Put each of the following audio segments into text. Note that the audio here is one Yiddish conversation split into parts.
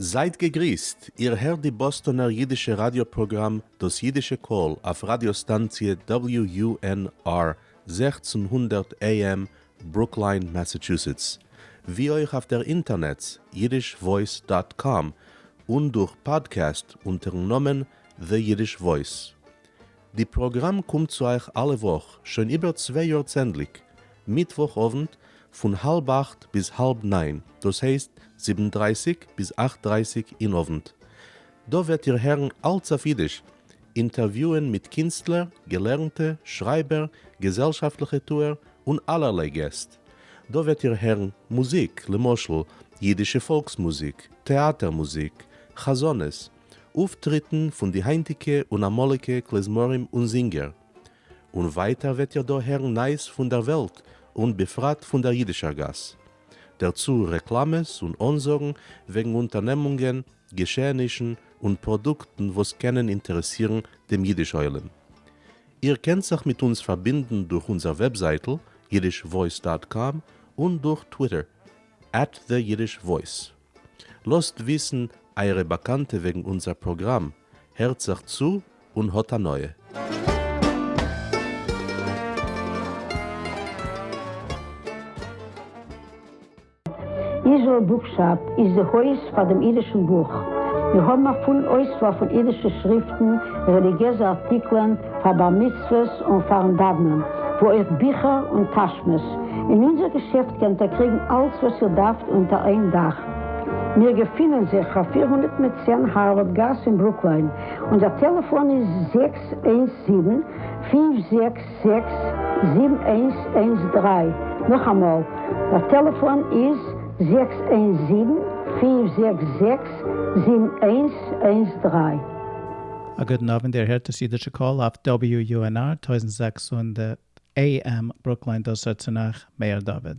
זייט געגריסט, איר הערט די באסטאנער אידישע ראדיא פראגראם דאס אידישע קול אויף ראדיא סטאנציע WUNR 1600 AM ברוקליין מאסאטשוסעטס, ווי אויך אויף דער אינטערנעץ yiddishvoice dot com און דורך פאדקעסט אונטערן נאמען The Yiddish Voice. די פראגראם קומט צו אייך אלע וואך שוין איבער צוויי יאר צענדליג, מיטוואך אוונט פון האלב אכט ביז האלב ניין, דאס הייסט זיבן דרייסיג ביז אכט דרייסיג אין אוונט. דא וועט איר הערן אלץ אויף אידיש, אינטערוויוען מיט קינסטלער, געלערנטע, שרייבער, געזעלשאפטליכע טוער, און אלערליי געסט. דא וועט איר הערן מוזיק, למשל, אידישע פאלקס מוזיק, טעאטער מוזיק, חזנות, אויפטריטן פון די היינטיגע און אמאליגע כלי-זמרים און זינגער. און ווייטער וועט איר דא הערן נייעס פון דער וועלט און בפרט פון דער אידישער גאס. דערצו רעקלאמעס און אנזאגן וועגן אונטערנעמונגען, געשעענישן און פראדוקטן וואס קענען אינטערעסירן דעם אידיש עולם. איר קענט זיך מיט אונז פארבינדן דורך אונזער וועבזייטל yiddishvoice dot com און דורך טוויטער at the Yiddish Voice. לאזט וויסן אייערע באקאנטע וועגן אונזער פראגראם, הערט זיך צו און האט הנאה. Israel Bookshop איז די הויז פאר דעם אידישן בוך. מיר האבן א פולן אויסוואל פון אידישע שריפטן, רעליגיעזע ארטיקלען, פאר בר מצוות און פארן דאוונען, וואו אויך ביכער און טאשמעס. אין אונזער געשעפט קענט איר קריגן אלץ וואס איר דארפט אונטער איין דאך. מיר געפינען זיך אויף 410 הארווארד גאס אין ברוקליין. אונזער טעלעפאן איז 617 5 זעקס זיבן איינס איינס דריי, נאכאמאל, דער טעלעפאן איז זעקס איינס זיבן פינף זעקס זעקס זיבן איינס איינס דריי. א גוטן אוונט, איר הערט דאס אידישע קול אויף WUNR 1600 AM ברוקליין דאס האט צונאך מאיר דוד.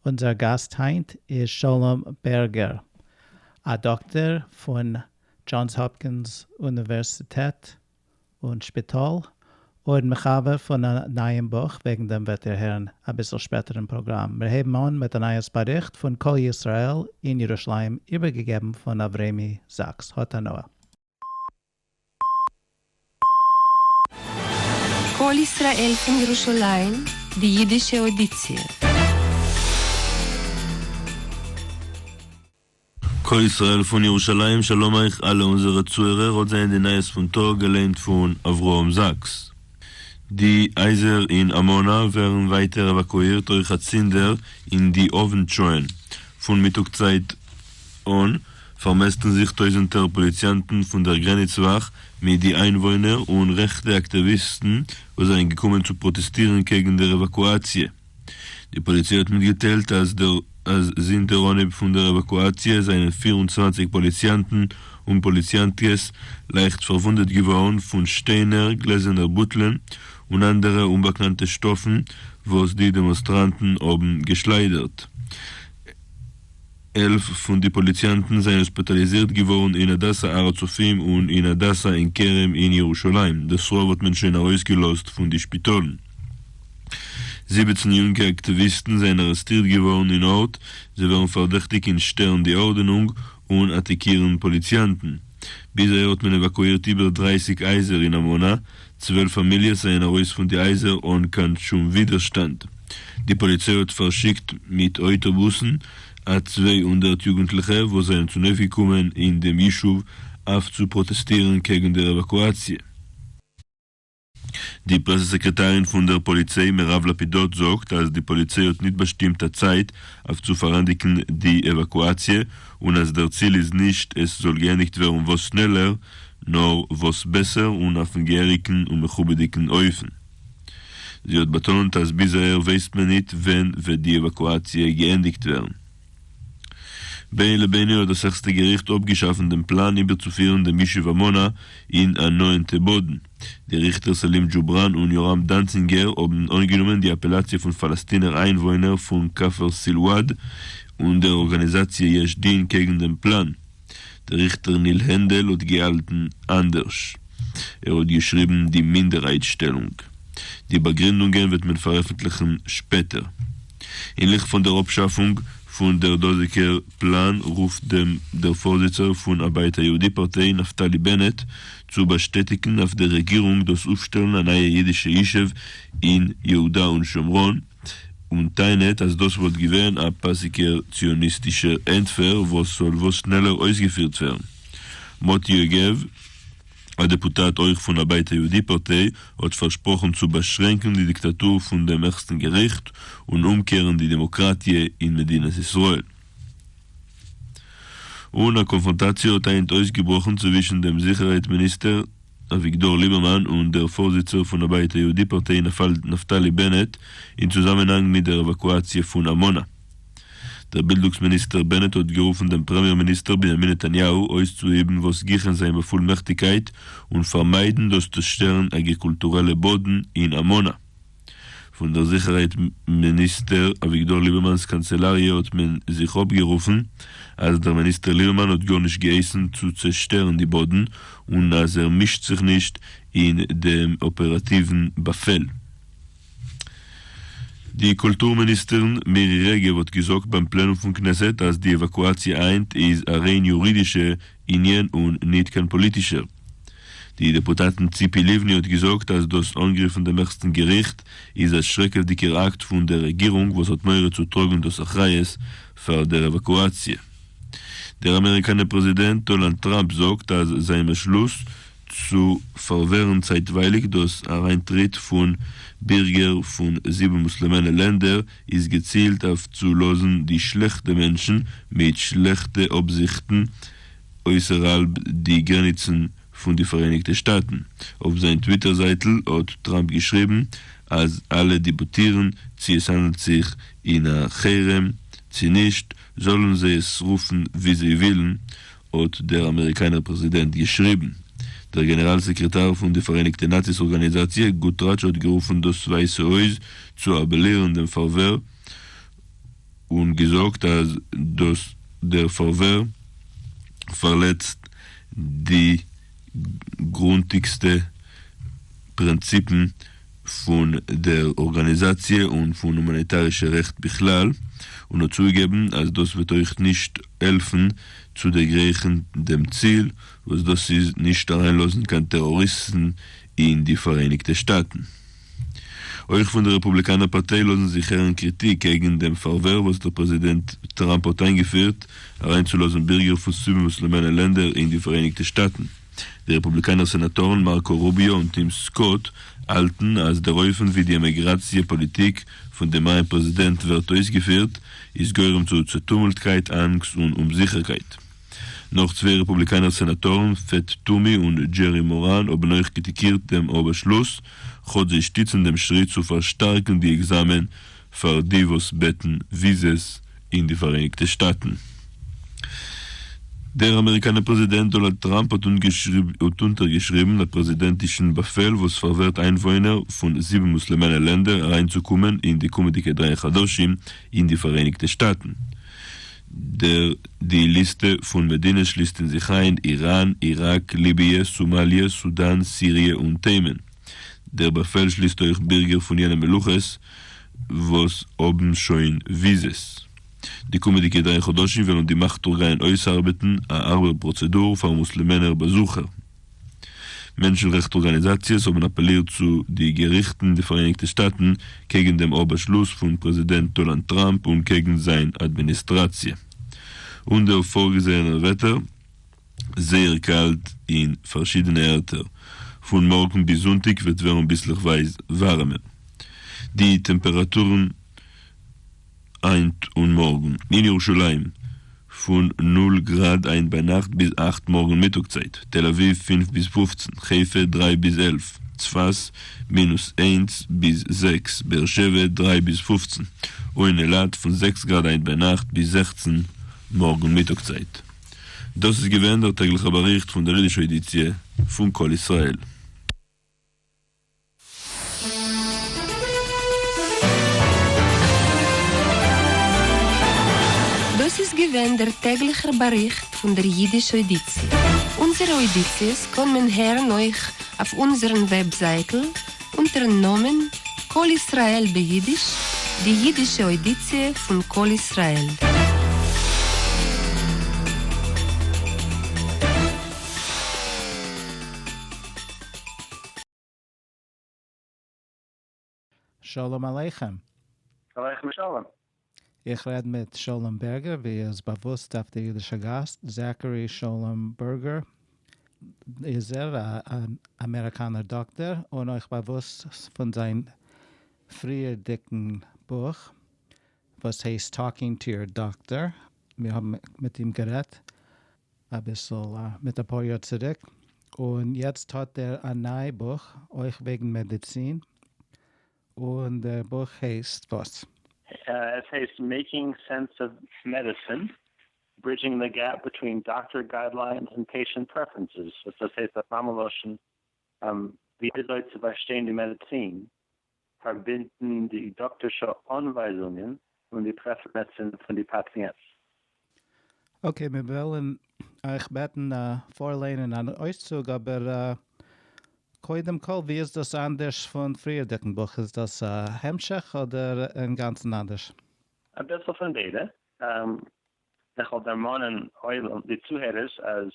אונזער גאסט היינט איז שלום בערגער, א דאקטער פון דזשאנס האפקינס אוניווערסיטעט און שפיטאל, און מחבר פון א נייעם בוך, וועגן דעם וועט איר הערן אביסל שפעטער אין פראגראם. מיר הייבן אן מיט א נייעס באריכט פון קול ישראל אין ירושלים איבערגעגעבן פון אברמי זאקס. האט הנאה. קול ישראל פון ירושלים, די יידישע אוידיציע. קול ישראל פון ירושלים, שלום אייך אלע אונזערע צוהערער, אט זענען די נייעס פון טאג, געליינט פון אברהם זאקס. די הייזער אין עמונה ווערן ווייטער עוואקואירט אויך אצינדער אין די אוונט שעה'ן. פון מיטאג צייט אן פארמעסטן זיך טויזענטער פאליציאנטן פון דער גרעניץ וואך מיט די איינוואוינער און רעכטע אקטיוויסטן וואס זענען געקומען צו פראטעסטירן קעגן דער עוואקואציע. די פאליציי האט מיטגעטיילט אז דער אז זינט דער אנהייב פון דער עוואקואציע זענען 24 פאליציאנטן און פאליציאנטקעס לייכט פארוואונדעט געווארן פון שטיינער, גלעזערנער בוטלען און אנדערע אומבאקאנטע שטאפן וואס די דעמאנסטראנטן האבן געשליידערט. 11 פון די פאליציאנטן זענען האספיטאליזירט געווארן אין הדסה הר הצופים און אין הדסה עין כרם אין ירושלים, דאס רוב האט מען שוין ארויסגעלאזט פון די שפיטאלן. 17 יונגע אקטיוויסטן זענען ארעסטירט געווארן אין ארט, זיי ווערן פארדעכטיגט אין שטערן די ארדענונג און אטאקירן פאליציאנטן. ביז אהער האט מען עוואקואירט איבער 30 הייזער אין עמונה, 12 פאמיליעס זענען ארויס פון די הייזער אן קיין שום ווידערשטאנד. די פאליציי האט פארשיקט מיט אויטאבוסן א 200 יוגנטליכע וואס זענען צונויפגעקומען אין דעם יישוב אויף צו פראטעסטירן קעגן דער עוואקואציע. די פרעסע סעקרעטארין פון דער פאליציי מירב לפידות זאגט אז די פאליציי האט ניט באשטימט א צייט אויף צו פארענדיגן די עוואקואציע און אז דער ציל איז נישט עס זאל געענדיגט ווערן וואס שנעלער נאר וואס בעסער און אויפן געהעריגן און מכובד'יגן אופן. זי האט באטאנט אז ביז אהער ווייסט מען ניט ווען וועט די עוואקואציע געענדיגט ווערן. בין לבין האט דאס העכסטע געריכט אפגעשאפן דעם פלאן איבערצופירן דעם ישוב עמונה אין א נאענטע באדן. די ריכטער סלים דזשובראן און יורם דאנצינגער האבן אנגענומען די אפעלאציע פון פאלעסטינער איינוואוינער פון כפר סילוואד און דער ארגאניזאציע יש דין קעגן דעם פלאן. דער ריכטער ניל הענדעל האט געהאלטן אנדערש. ער האט געשריבן די מינדערהייט שטעלונג. די באגרינדונגען וועט מען פארעפנטליכן שפעטער. אין ליכט פון דער אפשאפונג. פון דער דאזיגער פלאן רופט דעם דער פארזיצער פון הבית היהודי פארטיי נפתלי בנט צו באשטעטיגן אויף דער רעגירונג דאס אויפשטעלן א נייע אידישע ישוב אין יהודה און שומרון, און טענה'ט אז דאס וואלט געווען א פאסיגער ציוניסטישער ענטפער וואס זאל וואס שנעלער אויסגעפירט ווערן. מוטי יוגב, א דעפוטאט אויך פון הבית היהודי פארטיי, האט פארשפראכן צו באשרענקן די דיקטאטור פון דעם העכסטן געריכט און אומקערן די דעמאקראטיע אין מדינת ישראל. און א קאנפראנטאציע האט היינט אויסגעבראכן צווישן דעם זיכערהייט מיניסטער אביגדור ליבערמאן און דער פארזיצער פון הבית היהודי פארטיי נפתלי בנט אין צוזאמענהאנג מיט דער עוואקואציע פון עמונה. דער בילדונגס מיניסטער בנט האט גערופן דעם פרעמיער מיניסטער בנימין נתניהו אויסצואיבן וואס גיכער זיין באפולמעכטיגקייט און פארמיידן דאס צושטערן אגריקולטורעלע באדן אין עמונה. פון דער זיכערהייט מיניסטער אביגדור ליבערמאן'ס קאנצעלאריע האט מען זיך אפגערופן אז דער מיניסטער ליבערמאן האט גארנישט געהייסן צו צעשטערן די באדן און אז ער מישט זיך נישט אין דעם אפעראטיוון באפעל. די קולטור מיניסטערין מירי רגב האט געזאגט ביים פלענום פון כנסת אז די עוואקואציע היינט איז א ריין יורידישע ענין און ניט קיין פאליטישער. די דעפוטאטין ציפי לבני האט געזאגט אז דאס אנגריפן דעם העכסטן געריכט איז א שרעקעוודיגער אקט פון דער רעגירונג וואס האט מורא צו טראגן דאס אחריות פאר דער עוואקואציע. דער אמעריקאנער פרעזידענט דאנאלד טראמפ זאגט אז זיין באשלוס צו פארווערן צייטווייליג דאס אריינטריט פון בירגער פון זיבן מוסלעמענע לענדער איז געצילט אויף צו לאזן די שלעכטע מענטשן מיט שלעכטע אבזיכטן אויסערהאלב די גרעניצן פון די פאראייניגטע שטאטן. אויף זיין טוויטער זייטל האט טראמפ געשריבן אז אלע דיבאטירן צי עס האנדלט זיך אין א חרם צי נישט, זאלן זיי עס רופן ווי זיי ווילן, האט דער אמעריקאנער פרעזידענט געשריבן. דער גענעראל סעקרעטאר פון די פאראייניגטע נאציעס ארגאניזאציע, גוטראטש האט גערופן דאס ווייסע הויז צו אבעלירן דעם פארווער און געזאגט אז דאס דער פארווער פארלעצט די גרונטיגסטע פרינציפן פון דער ארגאניזאציע און פון הומאניטארישע רעכט בכלל, און האט צוגעגעבן אז דאס וועט אויך נישט העלפן צו דערגרייכן דעם ציל, וואס דאס איז נישט אריינלאזן קיין טעראריסטן אין די פאראייניגטע שטאטן. אויך פון דער רעפובליקאנער פארטיי לאזן זיך הערן קריטיק קעגן דעם פארווער וואס דער פרעזידענט טראמפ האט איינגעפירט, אריינצולאזן בירגער פון זיבן מוסלעמענע לענדער אין די פאראייניגטע שטאטן. די רעפובליקאנער סענאטארן מארקא רוביאו און טים סקאט האלטן אז דער אופן ווי די אימיגראציע פאליטיק פון דעם נייעם פרעזידענט ווערט אויסגעפירט איז גורם צו צעטומלטקייט, אנגסט און אומזיכערקייט. נאך צוויי רעפובליקאנער סענאטארן, פעט טומי און דזשערי מאראן האבן אויך קריטיקירט דעם באשלוס, כאטש זיי שטיצן דעם שריט צו פארשטארקן די עקזאמען פאר די וואס בעטן וויזעס אין די פאראייניגטע שטאטן. דער אמעריקאנער פרעזידענט דאנאלד טראמפ האט אונטערגעשריבן א פרעזידענטישן באפעל וואס פארווערט איינוואוינער פון זיבן מוסלעמענע לענדער אריינצוקומען אין די קומענדיגע דריי חדשים אין די פאראייניגטע שטאטן. דער די ליסטע פון מדינות שליסט אין זיך איין איראן, איראק, ליביע, סאמאליע, סודאן, סיריע און תימן. דער באפעל שליסט אויך בירגער פון יענע מלוכות וואס האבן שוין וויזעס. די קומענדיגע דריי חדשים וועלן די מאכט-ארגאנען אויסארבעטן א הארבער פראצעדור פאר מוסלעמענער באזוכער. מענטשן רעכט ארגאניזאציעס האבן אפעלירט צו די געריכטן אין די פאראייניגטע שטאטן קעגן דעם באשלוס פון פרעזידענט דאנאלד טראמפ און קעגן זיין אדמיניסטראציע. און דער פארגעזעענער וועטער, זייער קאלט אין פארשידענע ערטער. פון מארגן ביז זונטאג וועט ווערן ביסלעכווייז ווארעמער. די טעמפעראטורן היינט און מארגן אין ירושלים פון נול גראד היינט ביינאכט ביז אכט מארגן מיטאג צייט, תל אביב פֿינף ביז 15, חיפה 3 ביז 11, צפת מינוס 1 ביז 6, באר שבע 3 ביז 15, און אין אילת פון 6 גראד היינט ביינאכט ביז 16 מארגן מיטאג צייט. דאס איז געווען דער טעגליכער באריכט פון דער אידישע עדיציע פון קול ישראל. דאס איז געווען דער טעגליכער באריכט פון דער יידיש אוידיציע. אונזערע אוידיציעס קען מען הערן אויך אויף אונזערן וועבזייטל אונטערן נאמען קול ישראל ביידיש, די יידישע אוידיציע פון קול ישראל. שלום עליכם. עליכם שלום. איך רעד מיט שלום בערגער, ווי איז באוואוסט אויף דער אידישער גאס, Zachary Sholom Berger, איז ער אן אמעריקאנער דאקטער און אויך באוואוסט פון זיין פריערדיגן בוך וואס הייסט Talking to Your Doctor. מיר האבן מיט אים גערעדט אביסל מיט אפאר יאר צוריק, און יעצט האט ער א ניי בוך אויך וועגן מעדיצין, און דער בוך הייסט וואס? עס הייסט Making Sense of Medicine, Bridging the Gap Between Doctor Guidelines and Patient Preferences, וואס דאס הייסט אויף מאמע לשון ווי אזוי צו פארשטיין די מעדיצין, פארבינדן די דאקטערשע אנווייזונגען און די פרעפערענצן פון די פאציענט. Okay, מיר וועלן אייך בעטן פארליינען אן אויסצוג, אבער קודם כל, ווי איז דאס אנדערש פון פריערדיגן בוך? איז דאס א המשך אדער אינגאנצן אנדערש? אביסל פון ביידע. איך וועל דערמאנען עולם, די צוהערערס, אז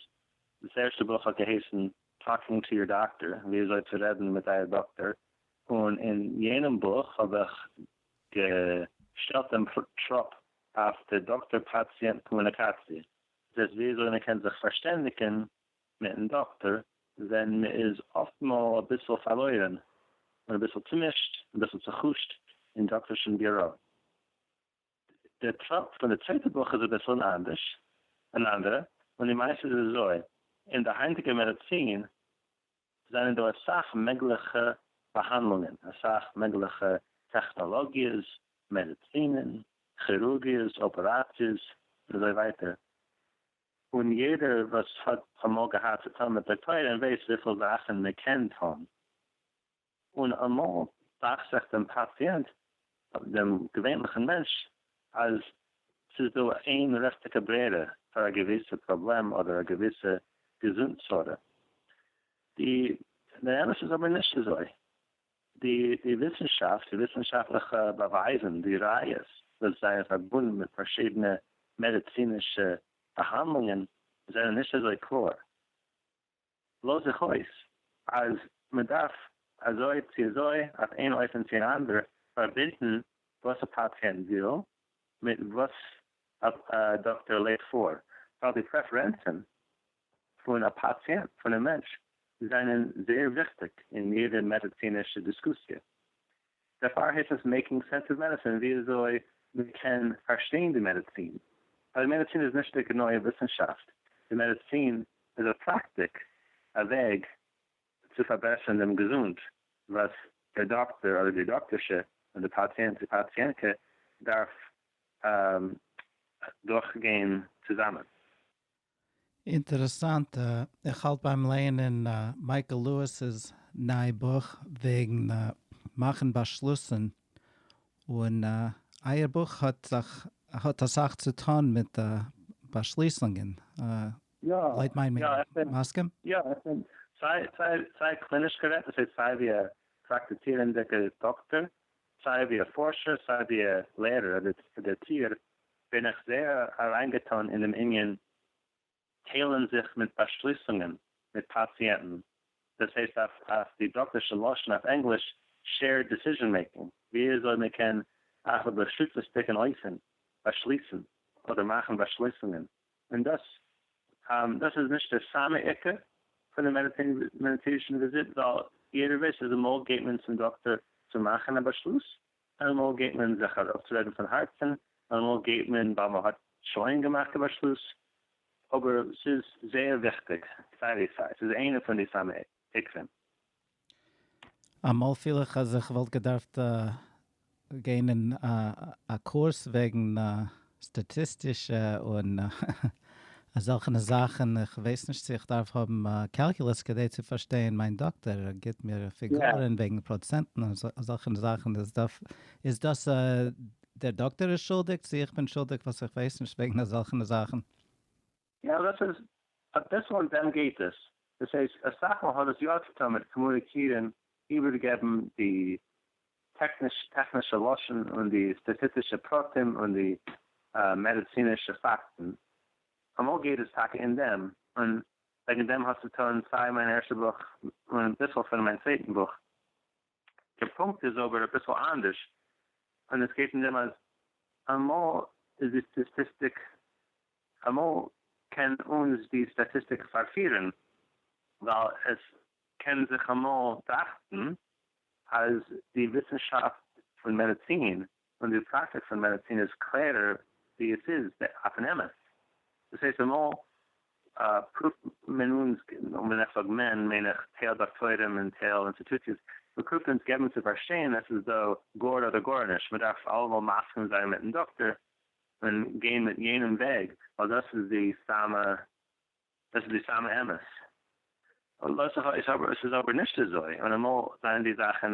דאס ערשטע בוך האט געהייסן Talking to Your Doctor, ווי אזוי צו רעדן מיט אייער דאקטער, און אין יענעם בוך האב איך געשטעלט דעם טראפ אויף די דאקטער-פאציענט קאמוניקאציע, דאס הייסט ווי אזוי מען קען זיך פארשטענדיגן מיטן דאקטער ווען מען איז אפטמאל אביסל פארלוירן און אביסל צומישט, אביסל צעחושט אין דאקטערשן ביורא. דער טראפ פון די צווייטע בוך איז אביסל אנדערש, אן אנדערע, און די מעשה איז אזוי, אין די היינטיגע מעדיצין זענען דא אסאך מעגליכע באהאנדלונגען, אסאך מעגליכע טעכנאלאגיעס, מעדיצינען, כירורגיעס, אפעראציעס, און אזוי ווייטער, און יעדער וואס האט אמאל געהאט צו טון מיט דאקטוירים ווייסט וויפיל זאכן מען קען טון, און אמאל דאכט זיך דעם פאציענט, דעם געווענליכן מענטש, אז ס'איז דא איין ריכטיגע ברירה פאר א געוויסע פראבלעם אדער א געוויסע געזונט צרה. די דער אמת איז אבער נישט אזוי. די די וויסנשאפט, די וויסנשאפטליכע באווייזן, די ראיות וואס זענען פארבונדן מיט פארשידענע מעדיצינישע באהאנדלונגען זענען נישט אזוי קלאר. לאזט זיך אויס אז מען דארף אזוי צו אזוי, אויף איין אופן צו אן אנדערע, פארבינדן וואס א פאציענט וויל מיט וואס א דאקטער לייגט פאר, ווייל די פרעפערענצן פון א פאציענט, פון א מענטש, זענען זייער וויכטיג אין יעדע מעדיצינישע דיסקוסיע. דערפאר הייסט עס Making Sense of Medicine, ווי אזוי מען קען פארשטיין די מעדיצין. ווייל די מעדיצין איז נישט די גענויע וויסנשאפט, די מעדיצין איז א פראקטיק, א וועג צו פארבעסערן דעם געזונט וואס דער דאקטער אדער די דאקטערשע און די פאציענט די פאציענטקע דארף דורכגיין צוזאמען. אינטערעסאנט, איך האלט ביים לייענען מייקל לואיס'ס ניי בוך וועגן מאכן באשלוסן, און אייער בוך האט זיך האט אסאך צו טון מיט באשליסונגען, לויט מיין מיינונג. מסכים? יא, איך בין סיי סיי סיי קליניש גערעדט, דאס הייסט סיי ווי א פראקטיצירענדיגע דאקטער, סיי ווי א פארשער, סיי ווי א לערער אדער ערציער, בין איך זייער אריינגעטאן אין דעם ענין טיילן זיך מיט באשליסונגען מיט פאציענטן, דאס הייסט אויף די דאקטערשע לשון אויף ענגליש shared decision making, ווי אזוי מען קען אויף א בשותפות'דיגן אופן באשליסן אדער מאכן באשליסונגען, און דאס דאס איז נישט דער סאמע עיקר פון דעם מעדיצינישן וויזיט, ווייל יעדער ווייסט אז אמאל גייט מען צום דאקטער צו מאכן א באשלוס, אמאל גייט מען זיך ארויסרעדן פון הארצן, אמאל גייט מען ווייל מען האט שוין געמאכט א באשלוס, אבער ס'איז זייער וויכטיג סיי ווי סיי, ס'איז איינע פון די סאמע עיקרים. אמאל פיל איך אז איך וואלט געדארפט גיין אין א קורס וועגן סטאטיסטישע און אזעלכענע זאכן, איך ווייס נישט צו איך דארף האבן calculus כדי צו פארשטיין מיין דאקטער, ער גיבט מיר פיגורן וועגן פראצענטן און אזעלכענע זאכן, איז דאס דער דאקטער איז שולדיג צו איך בין שולדיג וואס איך ווייס נישט וועגן אזעלכענע זאכן? יא, דאס איז אביסל אין דעם גייט עס, דאס הייסט אסאך מאל האט עס יא צו טון מיט קאמוניקירן, איבערגעבן די טעכנישע לשון און די סטאטיסטישע פרטים און די מעדיצינישע פאקטן, אמאל גייט עס טאקע אין דעם, און וועגן דעם האט צו טון סיי מיין ערשטע בוך און אביסל פון מיין צווייטן בוך. דער פונקט איז אבער אביסל אנדערש, און עס גייט אין דעם אז אמאל איז די סטאטיסטיק, אמאל קען אונז די סטאטיסטיק פארפירן, ווייל עס קען זיך אמאל דאכטן אז די וויסנשאפט פון מעדיצין און די פראקטיק פון מעדיצין איז קלערער ווי עס איז אויפן אמת. דאס הייסט אמאל פרואווט מען אונז, און ווען איך זאג מען מיין איך טייל דאקטוירים און טייל אינסטיטוציעס, מען פרואווט אונז געבן צו פארשטיין אז ס'איז דא גאר אדער גארנישט, מען דארף אלעמאל מסכים זיין מיטן דאקטאר און גיין מיט יענעם וועג, ווייל דאס איז די סאמע דאס איז די סאמע אמת. עס איז אבער נישט אזוי, און אמאל זענען די זאכן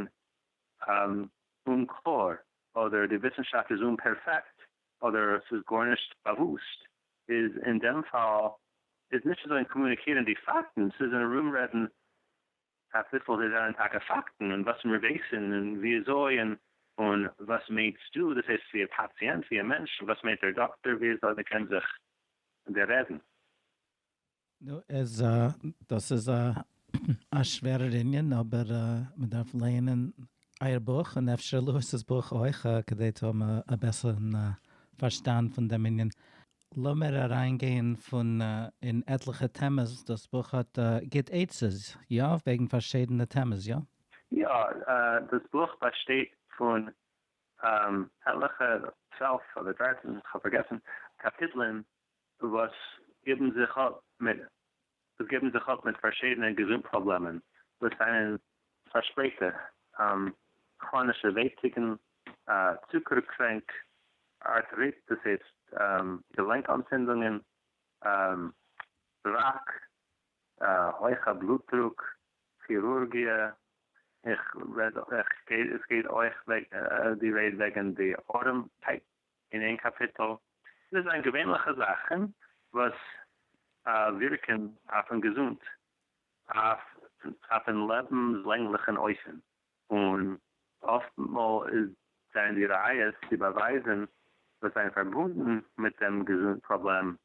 אומקלאר, אדער די וויסנשאפט איז אומפערפעקט, אדער ס'איז גארנישט באוואוסט, איז אין דעם פאל איז נישט אזוי אין קאמיוניקירן די פאקטן, ס'איז אין ארומרעדן אויף וויפיל זיי זענען טאקע פאקטן, און וואס מיר ווייסן, און ווי אזוי, און און וואס מיינסטו, דאס הייסט ווי א פאציענט, ווי א מענטש, און וואס מיינט דער דאקטער, ווי אזוי מען קען זיך דעררעדן. נו, איז דאס איז א שווערער ענין, אבער מען דארף לייענען אייער בוך, און אפשר לואיס'ס בוך אויך, כדי צו האבן א בעסערן פארשטאנד פון דעם ענין. לאמיר אריינגיין פון אין עטליכע טעמעס, דאס בוך האט גיט עצות, יא? וועגן פארשידענע טעמעס, יא? יא, דאס בוך באשטייט פון עטליכע, 12 אדער 13, כ'האב פארגעסן, קאפיטלען וואס גיבן זיך אפ מיט וואס גיבן זיך אפ מיט פארשידענע געזונט פראבלעמען וואס זענען פארשפרייטע, כראנישע ווייטאגן, צוקער קרענק, ארטריט, דאס הייסט געלענק אנטצינדונגען, ראק, הויכע בלוט דרוק, כירורגיע, איך רעד איך עס גייט אויך די רייד וועגן די ארעמקייט אין איין קאפיטל. דאס זענען געווענליכע זאכן וואס ווירקן אויפן געזונט אויפן לעבנסלענגליכן אופן, און אפטמאל איז זענען די ראיות, די באווייזן וואס זענען פארבונדן מיט דעם געזונט פראבלעם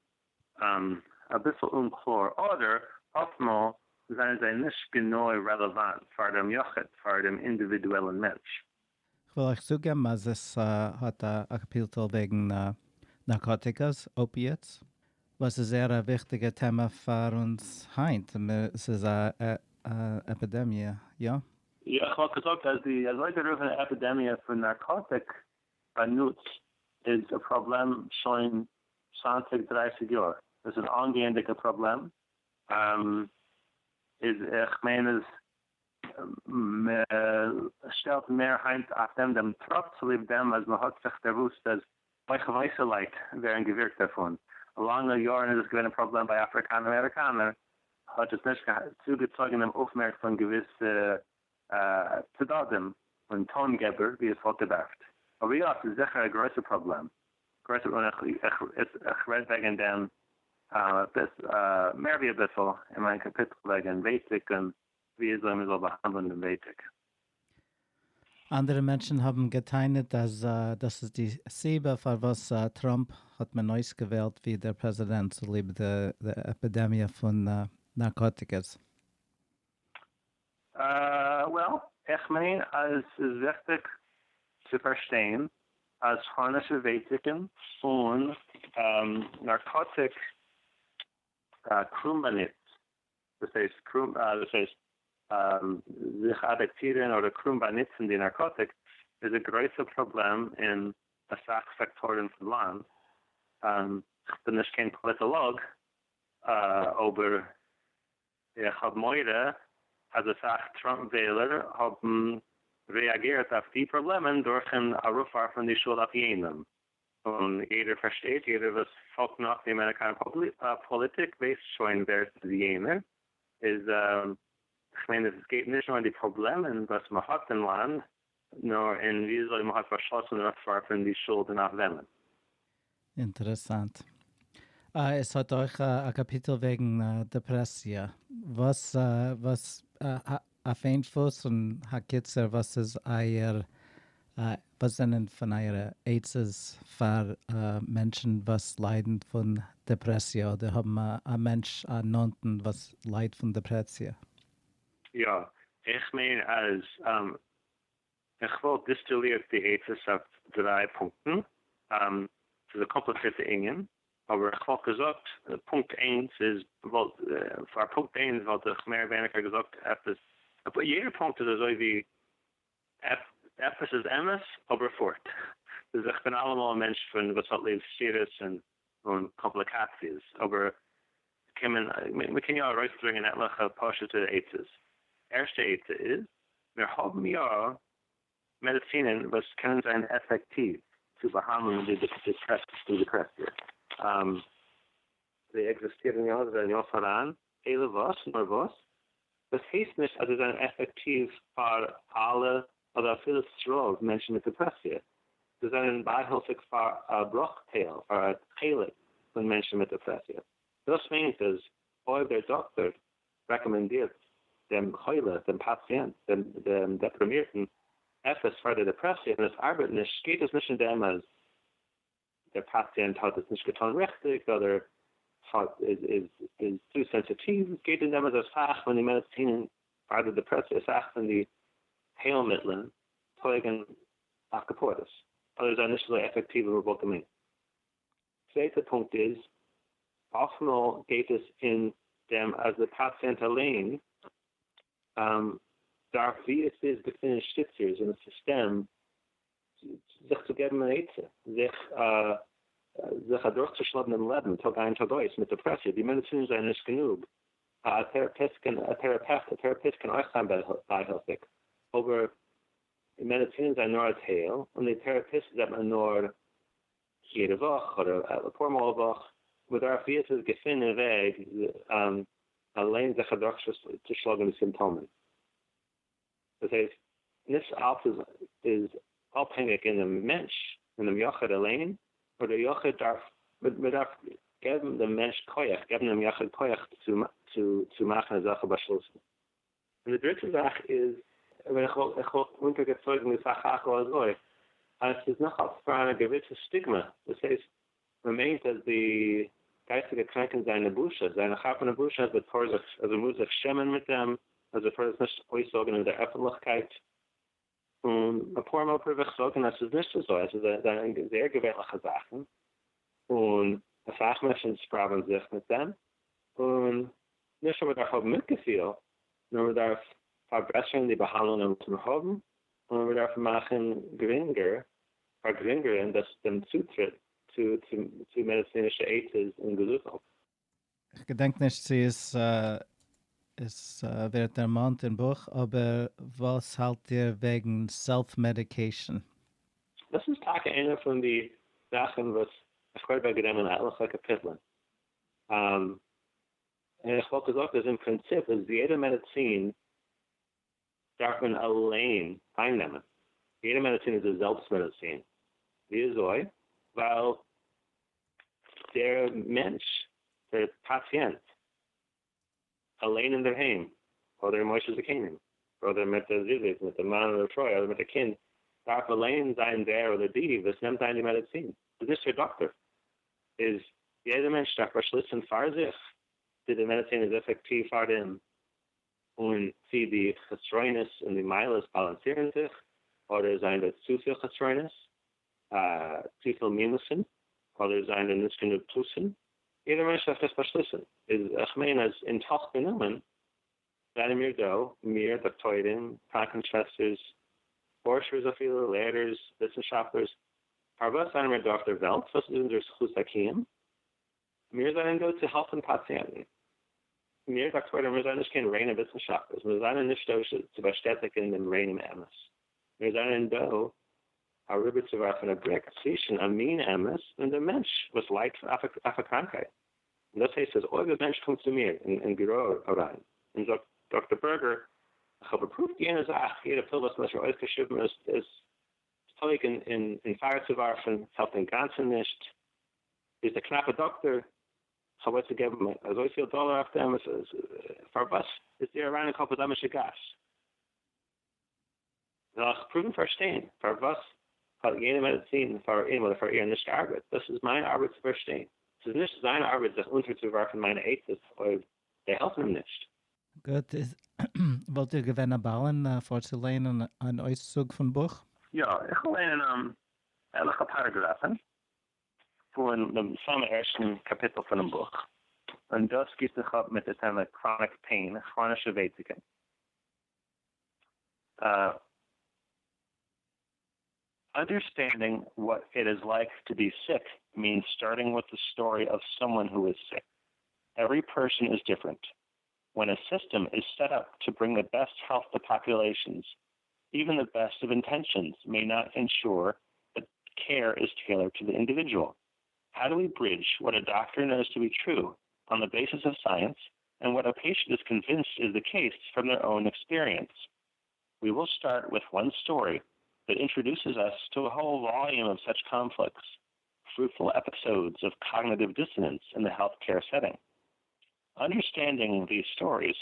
אביסל אומקלאר, אדער אפטמאל זענען זיי נישט גענוי רעלעוואנט פאר דעם יחיד, פאר דעם אינדיווידועלן מענטש. כ'וויל אייך צוגעבן אז עס האט א קאפיטל וועגן נארקאטיקעס, opiates, וואס איז זייער א וויכטיגע טעמע פאר אונז היינט, ס'איז א עפידעמיע, יא? יא, כ'וואלט געזאגט אז די אזויגערופענע עפידעמיע פון נארקאטיק באנוץ איז א פראבלעם שוין צוואנציג דרייסיג יאר, דאס איז אן אנגייענדיגע פראבלעם, איז איך מיין אז מ'שטעלט מער היינט אויף דעם דעם טראפ צוליב דעם אז מ'האט זיך דערוואוסט אז אויך ווייסע לייט ווערן געווירקט דערפון. לאנגע יארן איז עס געווען א פראבלעם ביי אפריקאנער אמעריקאנער, האט עס נישט צוגעצויגן דעם אויפמערק פון געוויסע צדדים און טאן געבער ווי עס וואלט געדארפט. אבער יא, ס'איז זיכער א גרויסע פראבלעם. גרויסע און איך רעד וועגן דעם מער ווי אביסל אין מיין קאפיטל וועגן ווייטיק און ווי אזוי מען זאל באהאנדלען דעם ווייטיק. אנדערע מענטשן האבן גע'טענה'ט אז דאס איז די סיבה פארוואס טראמפ האט מען אויסגעוועלט ווי דער פרעזידענט צוליב די עפידעמיע פון נארקאטיקעס. Well, איך מיין אז ס'איז וויכטיג צו פארשטיין אז כראנישע ווייטיקן און נארקאטיק קרום-באנוץ, דאס הייסט קרום, דאס הייסט זיך אדיקטירן אדער קרום באנוצן די נארקאטיק איז א גרויסע פראבלעם אין אסאך סעקטארן פון לאנד, כ'בין נישט קיין פאליטאלאג אבער איך האב מורא אז אסאך טראמפ וויילער האבן רעאגירט אויף די פראבלעמען דורכן ארויפווארפן די שולד אויף יענעם, און יעדער פארשטייט, יעדער וואס פאלגט נאך די אמעריקאנער פאליטיק ווייסט שוין ווער ס'איז יענער, איז כ'מיין עס גייט נישט נאר אין די פראבלעמען וואס מ'האט אין לאנד, נאר אין וויאזוי מ'האט באשלאסן ארויפווארפן די שולד און אויף וועמען. אינטערעסאנט. עס האט אויך א קאפיטל וועגן דעפרעסיע. וואס וואס אויף איין פוס און הקיצור וואס איז אייער וואס זענען פון אייערע עצות פאר מענטשן וואס ליידן פון דעפרעסיע אדער האבן א מענטש א נאנטן וואס ליידט פון דעפרעסיע? יא, איך מיין אז. איך וואלט דיסטילירט די עצות אויף דריי פונקטן. ס'איז א קאמפליצירטע ענין, אבער איך וואלט געזאגט פונקט איינס איז, וואלט, פאר פונקט איינס וואלט איך מער ווייניגער געזאגט עפעס, יעדער פונקט איז אזוי ווי עפעס איז אמת אבער פארט. איז איך בין אלעמאל א מענטש פון וואס האט ליב סתירות און און קאמפליקאציעס, אבער קען מען, מען קען יא ארויסברענגען עטליכע פשוט'ע עצות. ערשטע עצה איז, מיר האבן יא מעדיצינען וואס קענען זיין עפעקטיוו צו באהאנדלען די דעפרעסיע. זיי עקזיסטירן יא, זיי זענען יא פאראן, אלא וואס, נאר וואס, דאס הייסט נישט אז זיי זענען עפעקטיוו פאר אלע אדער אפילו ס'רוב מענטשן מיט דעפרעסיע. זיי זענען בייהילפיג פאר א ברוכטייל, פאר א חלק פון מענטשן מיט דעפרעסיע. דאס מיינט אז אויב דער דאקטאר רעקאמענדירט דעם חולה, דעם פאציענט, דעם דעפרימירטן, עפעס פאר דער דעפרעסיע און עס ארבעט נישט, גייט עס נישט אין דעם אז דער פאציענט האט עס נישט געטאן ריכטיג אדער האט איז איז איז צו סענסיטיוו, עס גייט אין דעם אז אסאך פון די מעדיצינען פאר די דעפרעסיע, אסאך פון די היילמיטלען טויגן אויף כפרות, אדער זענען נישט אזוי עפעקטיוו ווי מען וואלט געמיינט. צווייטע פונקט איז, אפטמאל גייט עס אין דעם אז דער פאציענט אליין דארף ווי עס איז געפינען שטיצערס אין א סיסטעם זיך צו געבן אן עצה, זיך זיך אדורכצושלאגן דעם לעבן טאג איין טאג אויס מיט דעפרעסיע, די מעדיצינען זענען נישט גענוג, א טעראפיסט קען א טעראפעפט א טעראפיסט קען אויך זיין בייהילפיג, אבער די מעדיצינען זענען נאר א טייל, און די טעראפיסט זעט מען נאר יעדע וואך אדער אפאר מאל א וואך, מען דארף ווי עס איז געפינען א וועג אליין זיך אדורכצושלאגן די סימפטאמען. דאס הייסט, נישט אלץ איז איז אפהענגיק אינעם מענטש, אינעם יחיד אליין, נאר דער יחיד דארף, מען דארף געבן דעם מענטש כח, געבן דעם יחיד כח צו צו צו מאכן אזעלכע באשלוסן. און די דריטע זאך איז, ווען איך וואלט איך וואלט אונטערגעצויגן די סך הכל אזוי, אז ס'איז נאך אלץ פאראן א געוויסע סטיגמע, דאס הייסט, מען מיינט אז די גייסטיגע קראנקען זענען א בושה, זענען א חרפה ובושה, אז מען טאר זיך, אז מען מוז זיך שעמען מיט דעם, אז מען טאר עס נישט אויסזאגן אין דער עפנטליכקייט. און אפאר מאל פרואוו איך זאגן אז ס'איז נישט אזוי, אז עס זענען זייער געווענליכע זאכן, און אסאך מענטשן ספראווען זיך מיט דעם, און נישט נאר מען דארף האבן מיטגעפיל, נאר מען דארף פארבעסערן די באהאנדלונגען וואס מיר האבן, און מען דארף מאכן גרינגער, פארגרינגערן דאס דעם צוטריט צו צו מעדיצינישע עצות און געזוכן. איך געדענק נישט צו עס עס ווערט דערמאנט אין בוך, אבער וואס האלט איר וועגן סעלף מעדיקעישאן? דאס איז טאקע איינע פון די זאכן וואס איך רעד וועגן דעם אין עטליכע קאפיטלען. און איך וואלט געזאגט אז אין פרינציפ איז יעדע מעדיצין דארף מען אליין אייננעמען. יעדע מעדיצין איז א זעלבסט מעדיצין. וויאזוי? ווייל דער מענטש, דער פאציענט, אליין אינדערהיים, אדער אין מושב זקנים, אדער מיט די זיווג, מיט די מאן אדער פרוי, אדער מיט די קינד, דארף אליין זיין דער אדער די וואס נעמט איין די מעדיצין. ס'איז נישט דער דאקטער. איז יעדער מענטש דארף באשליסן פאר זיך צו די מעדיצין איז עפעקטיוו פאר אים, און צי די חסרונות און די מעלות באלאנסירן זיך, אדער זענען דא צופיל חסרונות, צופיל מינוסן, אדער זענען דא נישט גענוג פלוסן. יעדער מענטש דארף דאס באשליסן. איז איך מיין אז אין תוך גענומען זענען מיר דא, מיר דאקטוירים, קראנקן-שוועסטערס, פארשערס אפילו, לערערס, וויסנשאפטלערס, פארוואס זענען מיר דא אויף דער וועלט? וואס איז אונזער זכות הקיום? מיר זענען דא צו העלפן פאציענטן. מיר דאקטוירים, מיר זענען נישט קיין ריינע וויסנשאפטלערס, מיר זענען נישט דא צו באשטעטיגן דעם ריינעם אמת. מיר זענען דא אריבערצואווארפן א בריק צווישן א מין אמת און דעם מענטש וואס ליידט אויף א קראנקייט. און דאס הייסט אז אויב א מענטש קומט צו מיר אין ביורא אריין און זאגט, דאקטער בערגער, איך האב געפרואווט יענע זאך, יעדע פיל וואס מ'האט מיר אויסגעשריבן איז טויג אין פייער צו ווארפן, ס'העלפט אינגאנצן נישט, איז דער קנאפע דאקטער, כ'האב אויסגעגעבן אזויפיל דאלער אויף דעם, פארוואס איז דיר אריין אין קאפ אזא משוגעת? זאל איך פרואוון פארשטיין פארוואס האט יענע מעדיצין פאר אים אדער פאר איר נישט געארבעט, דאס איז מיין ארבעט צו פארשטיין, ס'איז נישט זיין ארבעט זיך אונטערצואווארפן מיינע עצות אויב זיי העלפן אים נישט. גוט, איז וואלט איר געווען א בעלן פארצולייענען אן אויסצוג פון בוך? יא, איך וועל לייענען עטליכע פאראגראפן פון דעם סאמע ערשטן קאפיטל פונעם בוך, און דאס גיבט זיך אפ מיט די טעמע chronic pain, כראנישע ווייטאגן. Understanding what it is like to be sick means starting with the story of someone who is sick. Every person is different. When a system is set up to bring the best health to populations, even the best of intentions may not ensure that care is tailored to the individual. How do we bridge what a doctor knows to be true on the basis of science and what a patient is convinced is the case from their own experience? We will start with one story that introduces us to a whole volume of such conflicts, fruitful episodes of cognitive dissonance in the healthcare setting. Understanding these stories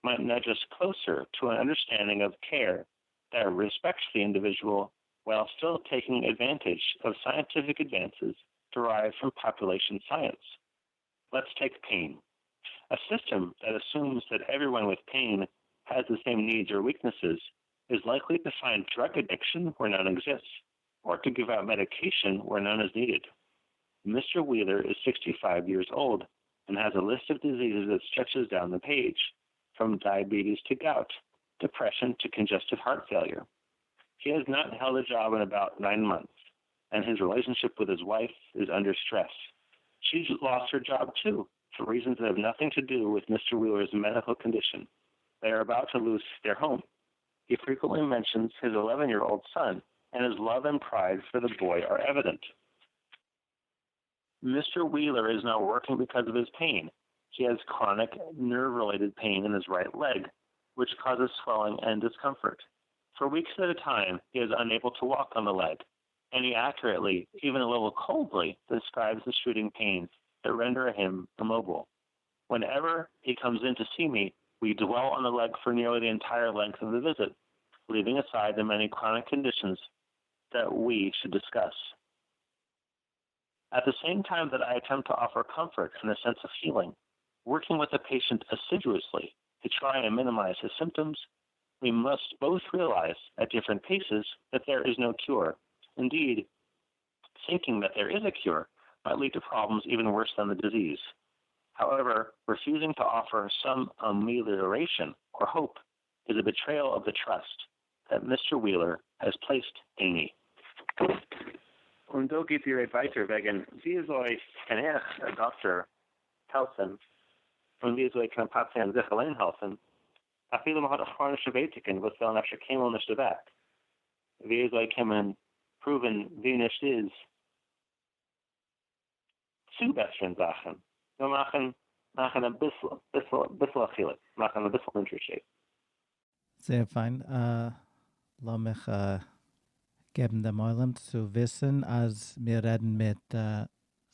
might nudge us closer to an understanding of care that respects the individual while still taking advantage of scientific advances derived from population science. Let's take pain. A system that assumes that everyone with pain has the same needs or weaknesses is likely to find drug addiction where none exists, or to give out medication where none is needed. Mr. Wheeler is 65 years old and has a list of diseases that stretches down the page, from diabetes to gout, depression to congestive heart failure. He has not held a job in about 9 months, and his relationship with his wife is under stress. She's lost her job too, for reasons that have nothing to do with Mr. Wheeler's medical condition. They are about to lose their home. He frequently mentions his 11-year-old son, and his love and pride for the boy are evident. Mr. Wheeler is not working because of his pain. He has chronic nerve-related pain in his right leg, which causes swelling and discomfort. For weeks at a time, he is unable to walk on the leg, and he accurately, even a little coldly, describes the shooting pains that render him immobile. Whenever he comes in to see me, we dwell on the leg for nearly the entire length of the visit, leaving aside the many chronic conditions that we should discuss. At the same time that I attempt to offer comfort and a sense of healing, working with the patient assiduously to try and minimize his symptoms, we must both realize at different paces that there is no cure. Indeed, thinking that there is a cure might lead to problems even worse than the disease. However, refusing to offer some amelioration or hope is a betrayal of the trust that Mr. Wheeler has placed in me. און דא גייט איר ווייטער וועגן וויאזוי קען איך, א דאקטאר, העלפן, און וויאזוי קען א פאציענט זיך אליין העלפן, אפילו מען האט כראנישע ווייטאגן וואס וועלן אפשר קיינמאל נישט אוועק. וויאזוי קען מען פרואוון ווי נישט איז צובעסערן זאכן, נאר מאכן מאכן אביסל ביסל ביסל א חילוק, מאכן אביסל אונטערשיד. זייער פיין. לאמיך געבן דעם עולם צו וויסן אז מיר רעדן מיט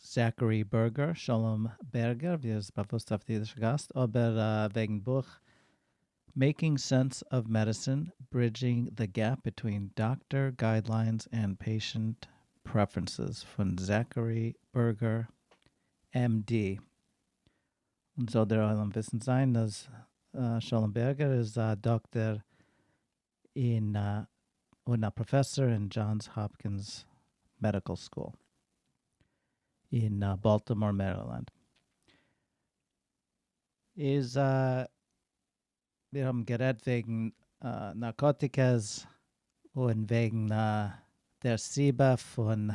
Zachary Berger, שלום בערגער, ווי ער איז באוואוסט אויף די אידישע גאס, אבער וועגן בוך Making Sense of Medicine, Bridging the Gap Between Doctor Guidelines and Patient Preferences פון Zachary Berger, MD. און זאל דער עולם וויסן זיין אז שלום בערגער איז א דאקטער אין און א פראפעסאר אין Johns Hopkins Medical School אין באלטימאר מערילענד. איז מיר האבן גערעדט וועגן נארקאטיקעס און וועגן דער סיבה פון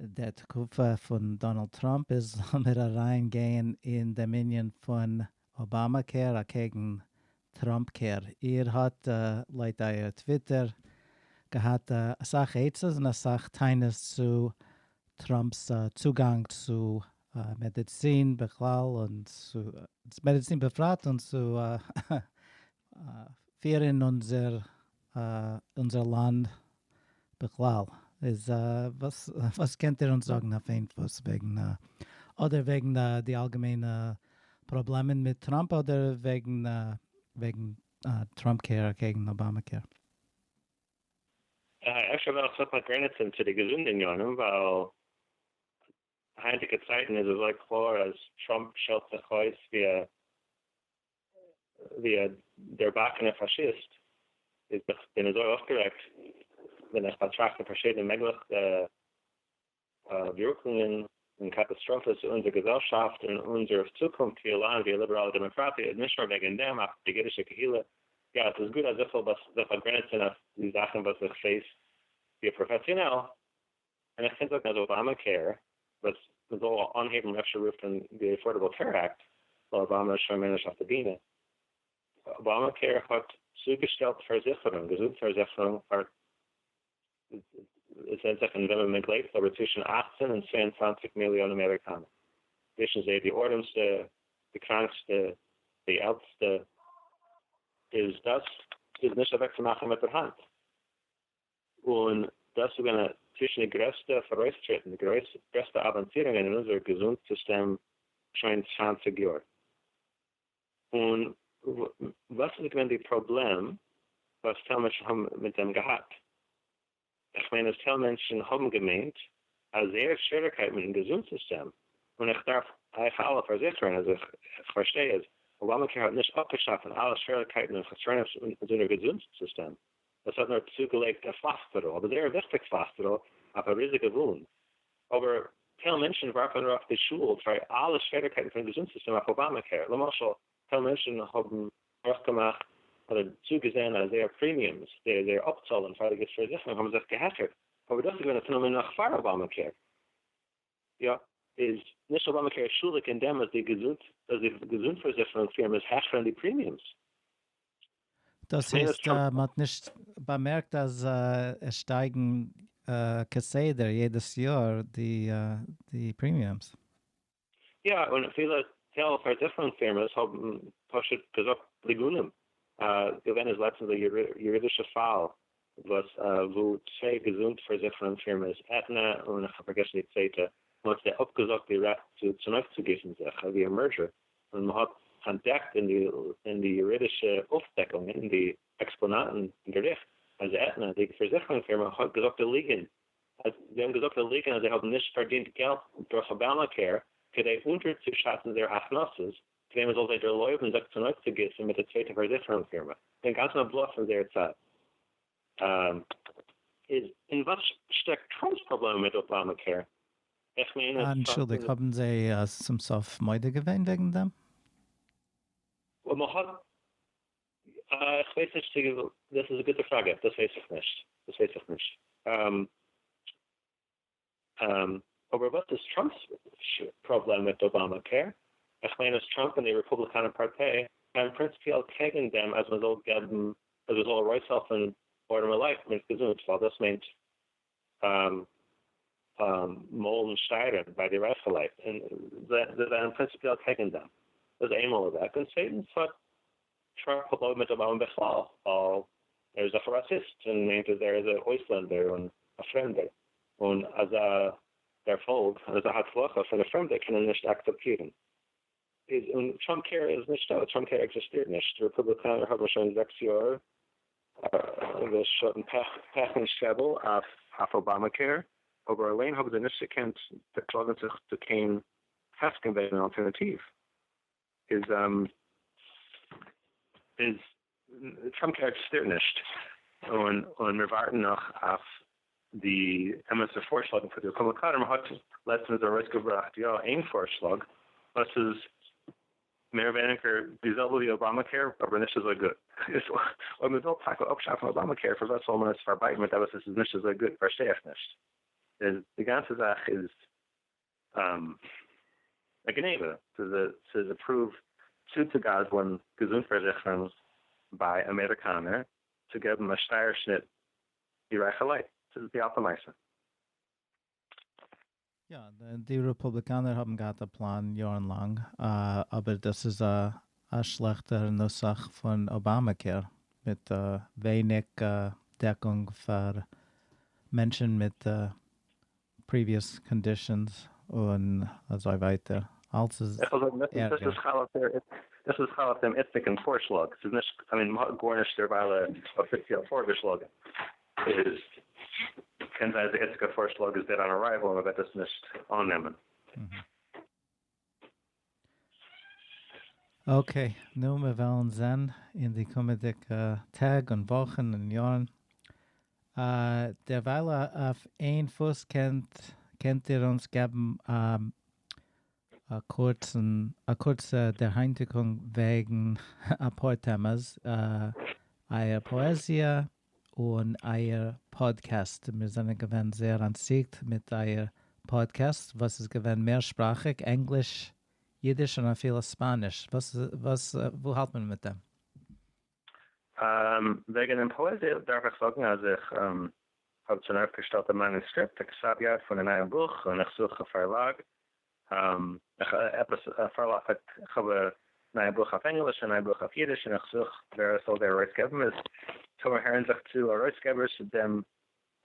דער תקופה פון דאנאלד טראמפ איז לאמיר אריין גיין אין דעם ענין פון אבאמאקעיר אקעגן טראמפקעיר. איר האט לויט אייער טוויטער געהאט אסאך עצות און אסאך טענות צו טראמפ'ס צוגאנג צו מעדיצין בכלל און צו מעדיצין בפרט און צו פירן אונזער אונזער לאנד בכלל. איז וואס וואס קענט איר אונז זאגן אויף איין פוס וועגן אדער וועגן די אלגעמיינע פראבלעמען מיט טראמפ אדער וועגן וועגן טראמפקעיר אקעגן אבאמאקעיר? אפשר וועל איך זיך באגרעניצן צו די געזונט עניינים ווייל היינטיגע צייטן איז אזוי קלאר אז טראמפ שטעלט זיך אויס ווי א ווי א דערבאקענער פאשיסט, איז איך בין אזוי אויפגערעגט ווען איך באטראכט די פארשידענע מעגליכע ווירקונגען און קאטאסטראפעס צו אונזער געזעלשאפט און אונזער צוקונפט ווי א לאנד, ווי א ליבעראלע דעמאקראטיע, איז נישט נאר וועגן דעם, אויף די אידישע קהילה. יא, עס איז גוט אז איך זאל זיך באגרעניצן אויף די זאכן וואס איך ווייס ווי א פראפעסיאנעל, און איך קען זאגן אז אבאמא קעיר, וואס מען זאל אנהייבן אפשר רופן די עפארדעבל קעיר אקט, ווייל אבאמא איז שוין מער נישט אויף די בינע, אבאמא קעיר האט צוגעשטעלט פארזיכערונג, געזונט פארזיכערונג פאר, עס ווענדט זיך אין וועמען מען גלייבט, אבער צווישן 18 און 22 מיליאן אמעריקאנער, צווישן זיי די ארעמסטע, די קראנקסטע, די עלטסטע, איז דאס איז נישט אוועקצומאכן מיט דער האנט. און דאס איז געווען צווישן די גרעסטע פאראויסטריטן, די גרעסטע אוואנסירונגען אין אונזער געזונט סיסטעם שוין 20 יאר. און וואס איז געווען די פראבלעם וואס טייל מענטשן האבן מיט דעם געהאט? איך מיין אז טייל מענטשן האבן געמיינט אז זייער שוועריקייט מיטן געזונט סיסטעם, און איך דארף אייך אלע פארזיכערן אז איך פארשטיי אז אבאמאקעיר האט נישט אפגעשאפן אלע שוועריקייטן און חסרונות אין אונזער געזונט סיסטעם, עס האט נאר צוגעלייגט א פלאסטערל, אבער זייער וויכטיג פלאסטערל, אויף א ריזיגע וואונד. אבער טייל מענטשן ווארפן ארויף די שולד פאר אלע שוועריקייטן פונעם געזונט סיסטעם אויף אבאמאקעיר. למשל, טייל מענטשן האבן נאכגעמאכט אדער צוגעזען אז זייער פרימיומס, זייער אפצאלן פאר די פארזיכערונג האבן זיך געהעכערט, אבער דאס איז געווען א פענאמען נאך פאר אבאמאקעיר. יא, איז נישט אבאמאקעיר שולדיג אין דעם אז די געזונט אז די געזונט פארזיכערונג פירמעס העכערן די פרימיומס? דאס הייסט מען האט נישט באמערקט אז עס שטייגן כסדר יעדעס יאר די פרימיומס? יא, און פילע טייל פארזיכערונג פירמעס האבן פשוט געזאגט ליגונים. געווען איז לעצטנס א יורידישע פאל וואס וואו צוויי געזונט פארזיכערונג פירמעס, עטנע און איך האב פארגעסן די צווייטע, מען האט זיי אפגעזאגט די רעכט צו צונויפצוגיסן זיך ווי א מערדזשער, און מען האט אנטדעקט אין די יורידישע אויפדעקונגען, אין די עקספאנאטן אין געריכט, אז עטנע, די פארזיכערונג פירמע, האט געזאגט א ליגן, אז זיי האבן געזאגט א ליגן אז זיי האבן נישט פארדינט געלט דורך אבאמאקעיר כדי אונטערצושאצן זייער הכנסות, כדי מען זאל זיי דערלויבן זיך צונויפצוגיסן מיט די צווייטע פארזיכערונג פירמע, דעם גאנצן בלאף פון זייער צד. איז אין וואס שטעקט טראמפ'ס פראבלעם מיט אבאמאקעיר? איך מיין אז. אנטשולדיגט, האבן זיי צום סוף מודה געווען וועגן דעם? מען האט, איך ווייס נישט צו, דאס איז א גוטע פראגע, דאס ווייס איך נישט, דאס ווייס איך נישט. אבער וואס איז טראמפ'ס פראבלעם מיט אבאמאקעיר? איך מיין אז טראמפ און די רעפובליקאנער פארטיי זענען פרינציפיעל קעגן דעם אז מען זאל געבן אז מען זאל ארויסהעלפן ארעמע לייט מיט געזונט ווייל דאס מיינט מאלן שטייערן ביי די רייכע לייט און זיי זענען פרינציפיעל קעגן דעם. דאס איז איינמאל אוועק און צווייטנס האט טראמפ פראבלעמען מיט אבאמא בכלל ווייל ער איז דאך א ראסיסט און מיינט אז ער איז א אויסלענדער און א פרעמדער און אזא דערפאלג און אזא הצלחה פון א פרעמדער קען ער נישט אקצעפטירן. איז און טראמפ קעיר איז נישטא, טראמפ קעיר עקזיסטירט נישט, די רעפובליקאנער האבן שוין זעקס יאר געשאטן פעך און שוועבל אויף אבאמא קעיר, אבער אליין האבן זיי נישט געקענט דערטראגן זיך צו קיין הסכם וועגן אן אלטערנאטיוו. איז איז טראמפ קעיר עקזיסטירט נישט און און מיר ווארטן נאך אויף די אמת'ע פארשלאגן פון די רעפובליקאנער, מען האט לעצטענס ארויסגעבראכט יא איין פארשלאג וואס איז מער ווייניגער די זעלבע ווי אבאמא קעיר אבער נישט אזוי גוט, אויב מען וויל טאקע אפשאפן אבאמא קעיר פארוואס זאל מען עס פארבייטן מיט עפעס וואס איז נישט אזוי גוט פארשטיי איך נישט, איז די גאנצע זאך איז א גניבה, ס'איז א פרואוו צוצוגזל'ן געזונט פארזיכערונג ביי אמעריקאנער צו געבן א שטייער שניט די רייכע לייט, ס'איז די אלטע מעשה. יא, די רעפובליקאנער האבן געהאט א פלאן יארן לאנג, אבער דאס איז א שלעכטער נוסח פון אבאמאקעיר, מיט ווייניג דעקונג פאר מענטשן מיט פריוויעס קאנדישאנס און אזוי ווייטער, אלס איז ערגער. דאס איז חל אויף דעם איצטיגן פארשלאג, ס'איז נישט, איי מין מ'האט גארנישט דערווייל אפיציעל פארגעשלאגן, איז קען זיין אז די איצטיגע פארשלאג איז דעד אן ארייוועל און מ'וועט עס נישט אננעמען. Okay, נו, מיר וועלן זען אין די קומענדיקע טעג און וואכן און יארן. דערווייל אויף איין פוס קענט, קענט איר אונז געבן א קורצן, א קורצע דערהיינטיקונג וועגן א פאר טעמעס, אייער פאעזיע און אייער פאדקעסט. מיר זענען געווען זייער אנטציקט מיט אייער פאדקעסט, וואס איז געווען מערשפראכיק, ענגליש, יידיש און אפילו ספאניש. וואס, וואס, וואו האלט מען מיט דעם? וועגן דעם פאעזיע דארף איך זאגן, אז איך האב שוין אויפגעשטעלט א מאנוסקריפט, א כתב-יד פון א נייעם בוך, און איך זוך א פארלאג. איך, עפעס א פארלאג, איך האב א נייע בוך אויף ענגליש, א נייע בוך אויף יידיש, און איך זוך ווער עס זאל זיי ארויסגעבן. איז טאמער הערן זיך צו ארויסגעבערס צו דעם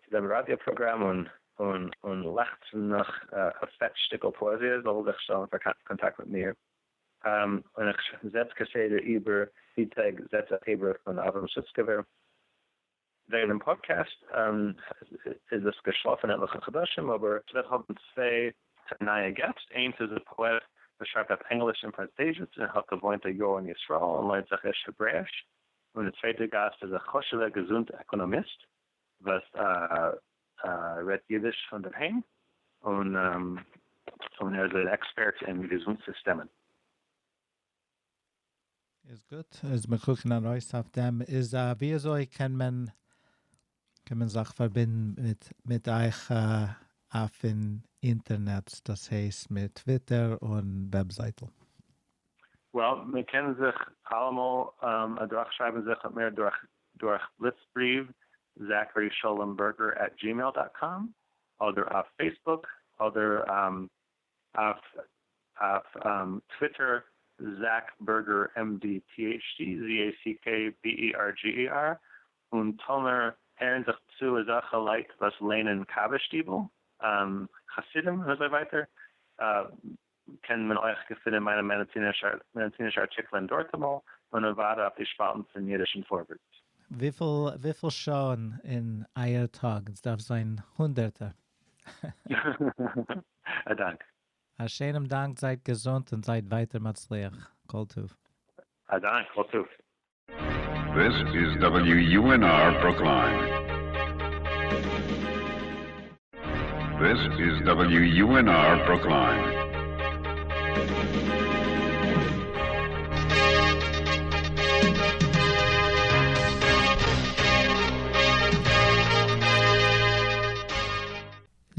צו דעם ראדיא-פראגראם און און און לעכצן נאך א פעט שטיקל פאעזיע, זאל זיך שטעלן פאר קאנטאקט מיט מיר. און איך זעץ כסדר איבער די טעג זעץ איך איבער פון אברהם סוצקעווער. וועגן דעם פאדקעסט איז עס געשלאפן עטליכע חדשים, אבער ס'וועט האבן צוויי נייע געסט, איינס איז א פאעט וואס שרייבט אויף ענגליש און פראנצויזיש און האט געוואוינט א יאר אין ישראל און לערנט זיך ערשט העברעאיש, און די צווייטע גאסט איז א חשוב'ער געזונט עקאנאמיסט וואס רעדט אידיש פון דער היים און און ער איז אן עקספערט אין געזונט סיסטעמען. איז גוט, איז מיר קוקן ארויס אויף דעם. איז ווי אזוי קען מען קען מען זיך פארבינדן מיט מיט אייך אויפן אינטערנעץ, דאס הייסט מיט טוויטער און וועבזייטל? Well, מען קען זיך אלעמאל אדורכשרייבן זיך מיט מיר דורך דורך בליצבריוו zacharysholomberger at gmail dot com אדער אויף Facebook אדער אויף אויף טוויטער Zack Berger MD PhD, Z-A-C-K-B-E-R-G-E-R, און טאמער הערן זיך צו אזעלכע לייט וואס ליינען קאווע שטיבל, חסידים און אזוי ווייטער, קען מען אויך געפינען מיינע מעדיצינישע ארטיקלען דארט אמאל, און אוודאי אויף די שפאלטן פון אידישן פארווערטס. וויפיל וויפיל שעה'ן אין אייער טאג? עס דארף זיין הונדערטער. א דאנק. א שענעם דאנק, זייט געזונט און זייט ווייטער מצליח. כל טוב. א דאנק, כל טוב. This is WUNR Brookline. This is WUNR Brookline.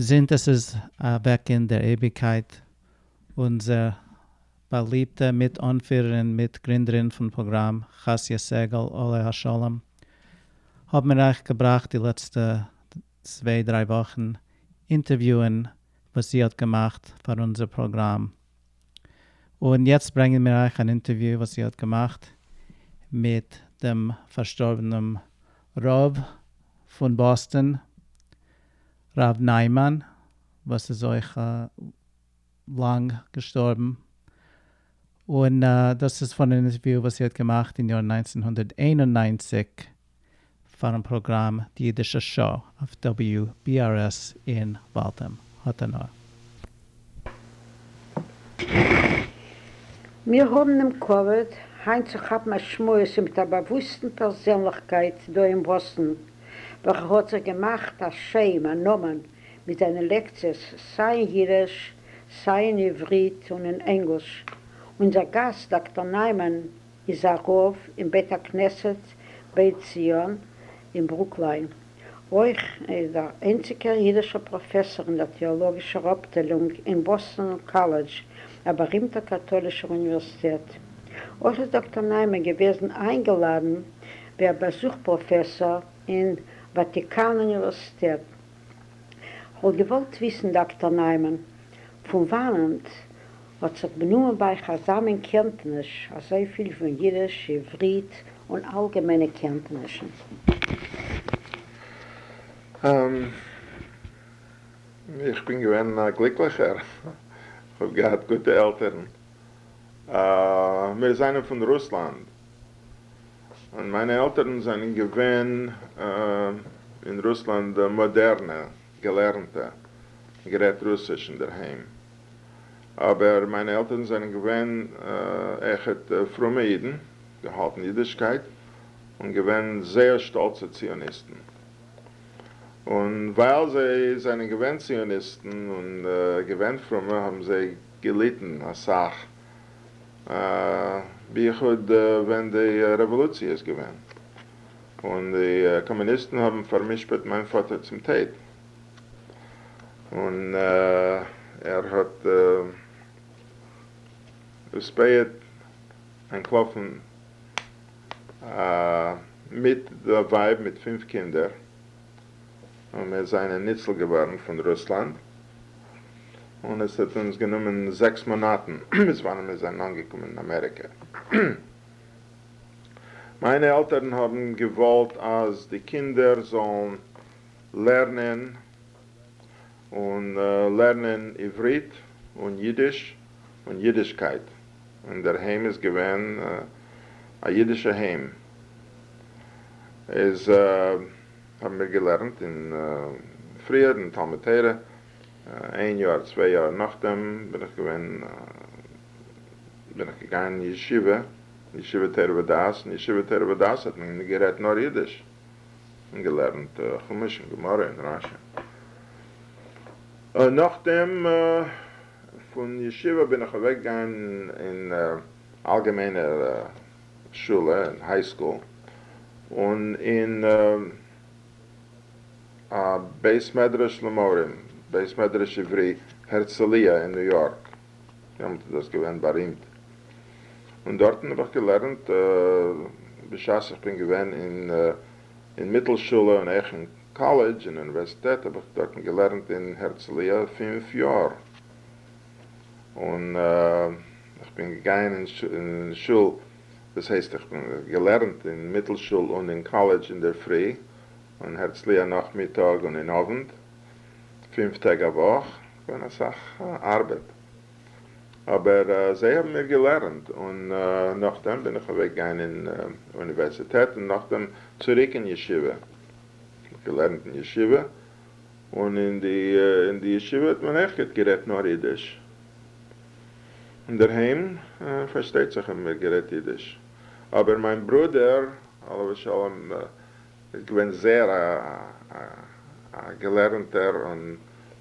זינט עס איז אוועק אין דער אייביקייט אונזער באליבטע מיט-אנפירערין, מיט-גרינדערין פון פראגראם, חסיה סגל, עליה השלום, האבן מיר אייך געבראכט די לעצטע צוויי דריי וואכן אינטערוויוען וואס זי האט געמאכט פאר אונזער פראגראם. און יעצט ברענגען מיר אייך אן אינטערוויו וואס זי האט געמאכט מיט דעם פארשטארבענעם רב פון באסטאן, רב ניימאן, וואס איז אויך לאנג געשטארבן, און דאס איז פון אן אינטערוויו וואס זי האט געמאכט אין יאר 1991 פארן פראגראם די אידישע שעה אויף WBRS אין וואלטהעם. האט הנאה. מיר האבן דעם כבוד היינט צו כאפן א שמועס מיט א באוואוסטן פערזענליכקייט דא אין באסטן, וועלכער האט זיך געמאכט א שם, א נאמען, מיט זיינע לעקציעס סיי אין יידיש, סיי אין עברית און אין ענגליש. אונזער גאסט דאקטער ניימאן איז א רב אין בית הכנסת בית ציון אין ברוקליין. אויך איז דער איינציגער יידישער פראפעסאר אין דער טעאלאגישער אפטיילונג אין באסטאן קאלעדזש, א בארימטער קאטוילישער אוניווערסיטעט. אויך איז דאקטער ניימאן געוועזן איינגעלאדן ווי א באזוך פראפעסאר אין וואטיקאן אוניווערסיטעט. כ'וואלט געוואלט וויסן דאקטער ניימאן, פון וואנענט האט זיך גענומען ביי אייך אזא מין קענטעניש, אזויפיל פון יידיש, עברית און אלגעמיינע קענטענישן? איך בין געווען א גליקליכער, כ'האב געהאט גוטע עלטערן. מיר זענען פון רוסלאנד, און מיינע עלטערן זענען געווען אין רוסלאנד מאדערנע געלערנטע, גערעדט רוסיש אינדערהיים. אבער מיינע עלטערן זענען געווען אויכעט פרומע אידן, געהאלטן אידישקייט, און געווען זייער שטאלצע ציוניסטן. און ווייל זיי זענען געווען ציוניסטן און געווען פרומע האבן זיי געליטן אסאך, בייחוד ווען די רעוואלוציע איז געווען, און די קאמוניסטן האבן פאר'משפט מיין פאטער צום טויט, און ער האט אוספייעט אנטלאפן מיט די ווייב מיט פינף קינדער, און מיר זענען ניצול געווארן פון רוסלאנד, און עס האט אונז גענומען זעקס מאנאטן ביז וואנען מיר זענען אנגעקומען אין אמעריקע. מיינע עלטערן האבן געוואלט אז די קינדער זאלן לערנען און לערנען עברית און אידיש און אידישקייט, און דער היים איז געווען א אידישע היים, איז האבן מיר געלערנט אין פריער אין תלמוד תורה, איין יאר צוויי יאר נאכדעם בין איך געווען בין איך געגאנגען אין ישיבה, ישיבה תורה ודעת, אין ישיבה תורה ודעת האט מען גערעדט נאר אידיש, און געלערנט חומש און גמרא און רשי. נאכדעם פון ישיבה בין איך אוועק געגאנגען אין אלגעמיינער שולע, אין היי סקול, און אין א בית מדרש למורים, בית מדרש עברי הרצליה אין ניו יארק, דעמאלט איז דאס געווען בארימט, און דארטן האב איך געלערנט בשעת איך בין געווען אין מיטל שולע און אויך אין קאלעדזש און אוניווערסיטעט האב איך דארטן געלערנט אין הרצליה פינף יאר, און איך בין געגאנגען אין שול, דאס הייסט איך בין געלערנט אין מיטל שול און אין קאלעדזש אינדערפרי, און הרצליה נאכמיטאג און אין אוונט, פינף טעג א וואך, געווען אסאך ארבעט, אבער זיי האבן מיר געלערנט, און נאכדעם בין איך אוועק געגאנגען אין אוניווערסיטעט און נאכדעם צוריק אין ישיבה, געלערנט אין ישיבה, און אין די אין די ישיבה האט מען אויכעט גערעדט נאר אידיש, אינדערהיים פארשטייט זיך האבן מיר גערעדט אידיש, אבער מיין ברודער עליו השלום איז געווען זייער א א געלערנטער און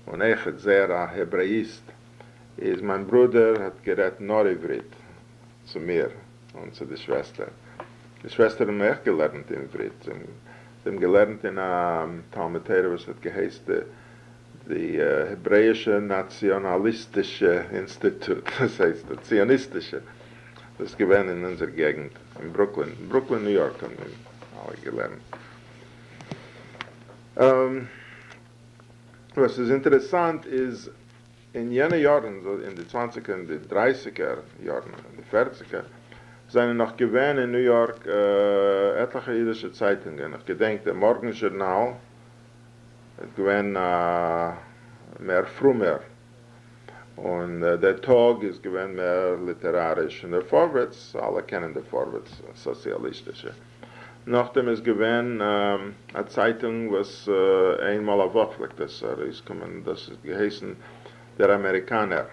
און אויכעט זייער א העברעאיסט, איז מיין ברודער האט גערעדט נאר עברית צו מיר און צו די שוועסטער, די שוועסטער האבן אויך געלערנט עברית, זיי האבן געלערנט אין א תלמוד תורה וואס האט געהייסט די העברעאישע נאציאנאליסטישע אינסטיטוט, דאס הייסט די ציוניסטישע, דאס איז געווען אין אונזער געגנט אין ברוקלין, ברוקלין ניו יארק האבן מיר אלע געלערנט. וואס איז אינטערעסאנט איז אין יענע יארן, אין די צוואנציגער און די דרייסיגער יארן און די פערציגער, זענען נאך געווען אין ניו יארק עטליכע אידישע צייטונגען, איך געדענק דער מארגן זשורנאל איז געווען א מער פרומער, און דער טאג איז געווען מער ליטעראריש, און דער פארווערטס, אלע קענען דער פארווערטס, סאציאליסטישע. נאכדעם איז געווען א צייטונג וואס איין מאל א וואך פלעגט עס ארויסקומען, דאס איז געהייסן דער אמעריקאנער,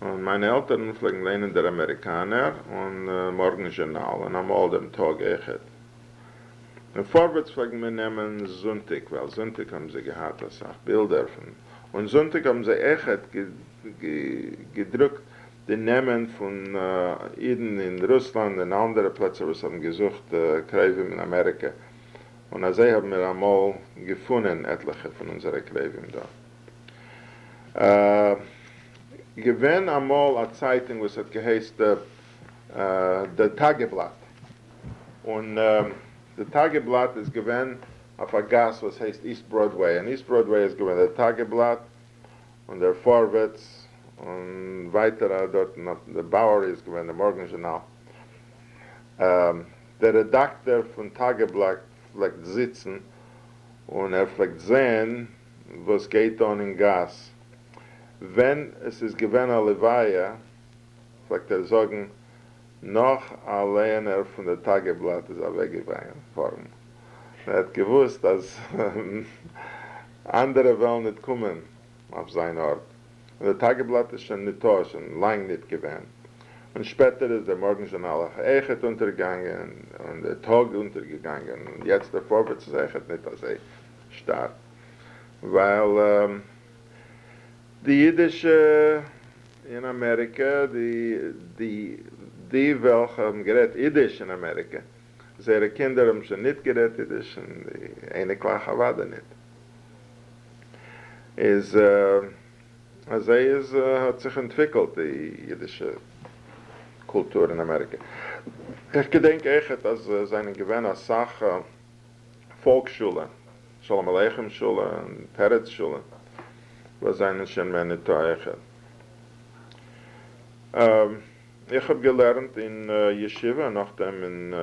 און מיינע עלטערן פלעגן ליינען דער אמעריקאנער און מארגן זשורנאל און אמאל דעם טאג אויכעט. און פארווערטס פלעגן מיר נעמען זונטאג, ווייל זונטאג האבן זיי געהאט אסאך בילדער פון, און זונטאג האבן זיי אויכעט געדרוקט די נעמען פון אידן אין רוסלאנד און אנדערע פלעצער וואס האבן געזוכט קרובים אין אמעריקע, און אזוי האבן מיר אמאל געפונען עטליכע פון אונזערע קרובים דא. געווען אמאל א צייטונג וואס האט געהייסט דער טאגעבלאט, און די טאגעבלאט איז געווען אויף א גאס וואס הייסט איסט בראדוועי, און איסט בראדוועי איז געווען דער טאגעבלאט און דער פארווערטס, און ווייטער דארטן אויף די באוערי איז געווען דער מארגן זשורנאל. דער רעדאקטער פון טאגעבלאט פלעגט זיצן און ער פלעגט זעהן וואס גייט אן אין גאס. ווען עס איז געווען א לוויה פלעגט ער זאגן נאך א לייענער פון דער טאגעבלאט איז אוועקגעפארן. ער האט געוואוסט אז אנדערע וועלן ניט קומען אויף זיין ארט. און דער טאַגעבלאַט איז שוין ניטאָ, שוין לאַנג ניט געווען. און שפּעטער איז דער מאָרגן-זשורנאַל אויכעט אונטערגעגאַנגען און דער טאָג אונטערגעגאַנגען און יעצט דער פֿאָרווערטס איז אויכעט ניט אַזוי שטאַרק, ווייל די ייִדישע אין אַמעריקע, די די די וועלכע האָבן גערעדט ייִדיש אין אַמעריקע, זייערע קינדער האָבן שוין ניט גערעדט ייִדיש און די אייניקלעך אַוודאי ניט. איז אַזוי איז האָט זיך אַנטוויקלט די ייִדישע קולטור אין אַמעריקע. איך געדענק אויכעט אַז עס זײַנען געווען אַ סך פֿאָלקשולע, שלום-עליכם שולע און פּרץ שולע, וואָס זײַנען שוין מער ניטאָ אויכעט. איך האָב געלערנט אין ישיבֿה, נאָך דעם אין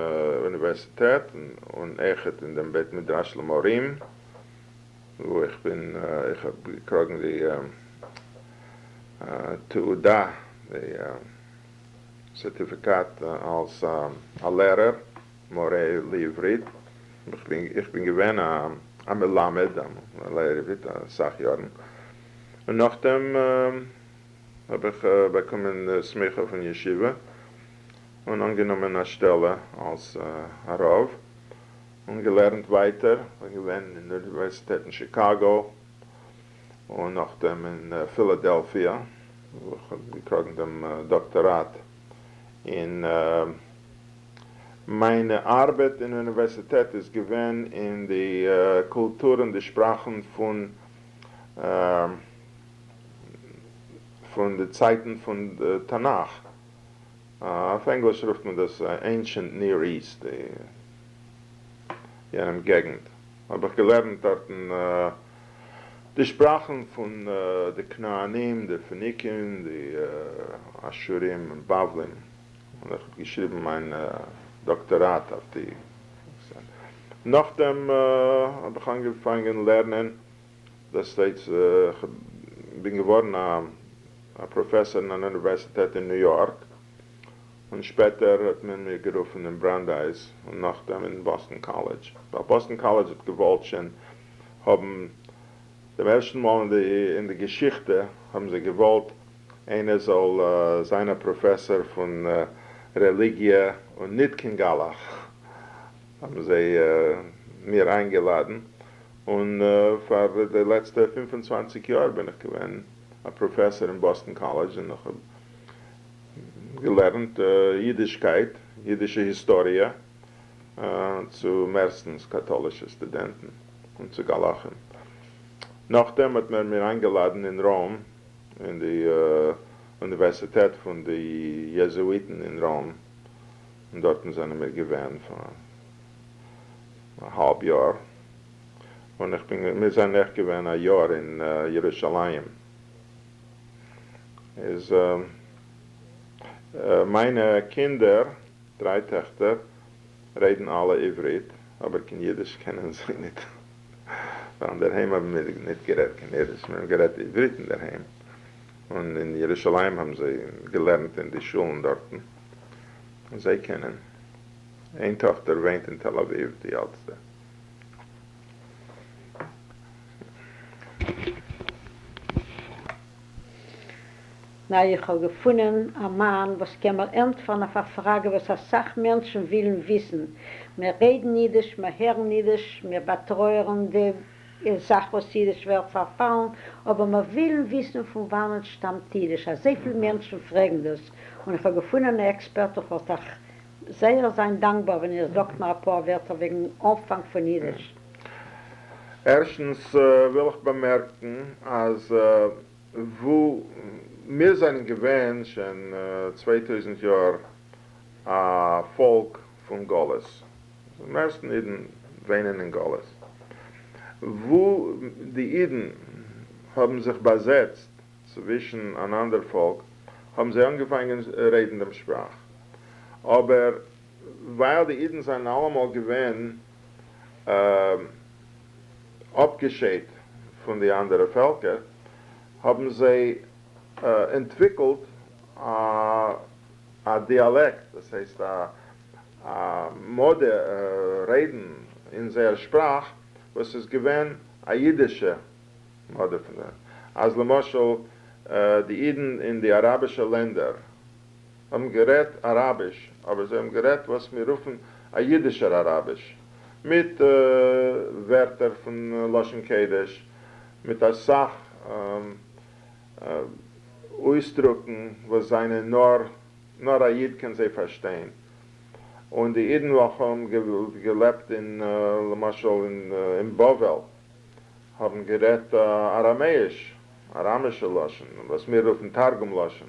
אוניווערסיטעט און אויכעט אין דעם בית-מדרש למורים, וווּ איך בין, איך האָב געקראָגן די תּעודה, די סערטיפֿיקאַט אַלס אַ לערער, מורה לעבֿריתּ. איך בין, איך בין געווען אַ מלמד, אַ לערער עבֿריתּ אַ סך יאָרן. און נאָך דעם האָב איך באַקומען סמיכה פֿון ישיבֿה און אָנגענומען אַ שטעלע אַלס אַ רבֿ און געלערנט ווײַטער. כ'בין געווען אין דער אוניווערסיטעט אין שיקאַגאָ און נאָך דעם אין פֿילאַדעלפֿיע, וווּ איך האָב געקראָגן דעם דאָקטאָראַט. און מײַן אַרבעט אין אוניווערסיטעט איז געווען אין די קולטור און די שפּראַכן פֿון פֿון די צײַטן פֿון תּנך. אויף ענגליש רופֿט מען דאָס Ancient Near East, די יענעם געגנט. האָב איך געלערנט דאָרטן די שפּראַכן פֿון די כּנענים, די פֿיניקים, די אשוריים און בבלים. און איך האָב געשריבן מײַן דאָקטאָראַט אויף די. נאָך דעם האָב איך אָנגעפֿאַנגען לערנען. דאָס הייסט, איך בין געוואָרן אַ פּראָפֿעסאָר אין אַן אוניווערסיטעט אין ניו-יאָרק, און שפּעטער האָט מען מיר גערופֿן אין בראַנדייס און נאָך דעם אין באָסטאָן קאָלעדזש. ווײַל באָסטאָן קאָלעדזש האָט געוואָלט שוין האָבן דעם ערשטן מאָל אין די אין די געשיכטע האָבן זיי געוואָלט איינער זאָל זײַן אַ פּראָפֿעסאָר פֿון רעליגיע און ניט קיין גלח. האָבן זיי מיר אײַנגעלאַדן און פֿאַר די לעצטע 25 יאָר בין איך געווען אַ פּראָפֿעסאָר אין באָסטאָן קאָלעדזש און איך האָב געלערנט ייִדישקייט, ייִדישע היסטאָריע צו מערסטנס קאַטאָלישע סטודענטן און צו גלחים. נאָך דעם האָט מען מיר אײַנגעלאַדן אין רוים, אין די אוניווערסיטעט פֿון די יעזואיטן אין רוים, און דאָרטן זענען מיר געווען פֿאַר אַ האַלב יאָר. און איך בין, מיר זענען אויך געווען אַ יאָר אין ירושלים. איז מײַנע קינדער, דרײַ טעכטער, רעדן אַלע עבֿריתּ, אָבער קיין ייִדיש קענען זיי ניט. ווײַל אין דער היים האָבן מיר ניט גערעדט קיין ייִדיש, מיר האָבן גערעדט עבֿריתּ אין דער היים. און אין ירושלים האָבן זיי געלערנט אין די שולן דאָרטן. און זיי קענען. איין טאָכטער וווינט אין תּל-אָבֿיבֿ, די עלטסטע. נאַ, איך האָב געפֿונען אַ מאַן, וואָס קען מיר ענטפֿערן אויף אַ פֿראַגע, וואָס אַ סך מענטשן ווילן וויסן. מיר רעדן ייִדיש, מיר הערן ייִדיש, מיר באַטרויערן די זאַך, וואָס ייִדיש ווערט פֿאַרפֿאַלן, אָבער מיר ווילן וויסן, פֿון וואַנעט שטאַמט ייִדיש. אַזויפֿיל מענטשן פֿרעגן דאָס, און איך האָב געפֿונען אַן עקספּערט. איך וואָלט אײַך זייער זײַן דאַנקבאַר, ווען איר זאָגט מיר אַ פּאָר ווערטער וועגן אָנפֿאַנג פֿון ייִדיש. ערשטנס, וויל איך באַמערקן, אַז וווּ מיר זענען געווען שוין 2000 יאָר אַ פֿאָלק פֿון גלות. די מערסטן ייִדן וווינען אין גלות. וווּ די ייִדן האָבן זיך באַזעצט צווישן אַן אַנדער פֿאָלק, האָבן זיי אָנגעפֿאַנגען רעדן דעם שפּראַך. אָבער ווײַל די ייִדן זענען אַלעמאָל געווען אָפּגעשיידט פֿון די אַנדערע פֿעלקער, האָבן זיי אַנטוויקלט אַ דיאַלעקט, דאָס הייסט אַ מאָדע רעדן אין זייער שפּראַך, וואָס איז געווען אַ ייִדישע מאָדע פֿון דעם. אַז למשל, די אידן אין די אראבישע לענדער האבן גערעדט אראביש, אבער זיי האבן גערעדט וואס מיר רופן א אידישער אראביש, מיט ווערטער פון לשון קודש, מיט א סך אויסדרוקן וואס זענען נאר נאר א איד קען זיי פארשטיין. און די אידן וועלכע האבן געלעבט אין למשל אין בבל האבן גערעדט אראמעיש, אראמישע לשון, וואס מיר רופן תרגום לשון,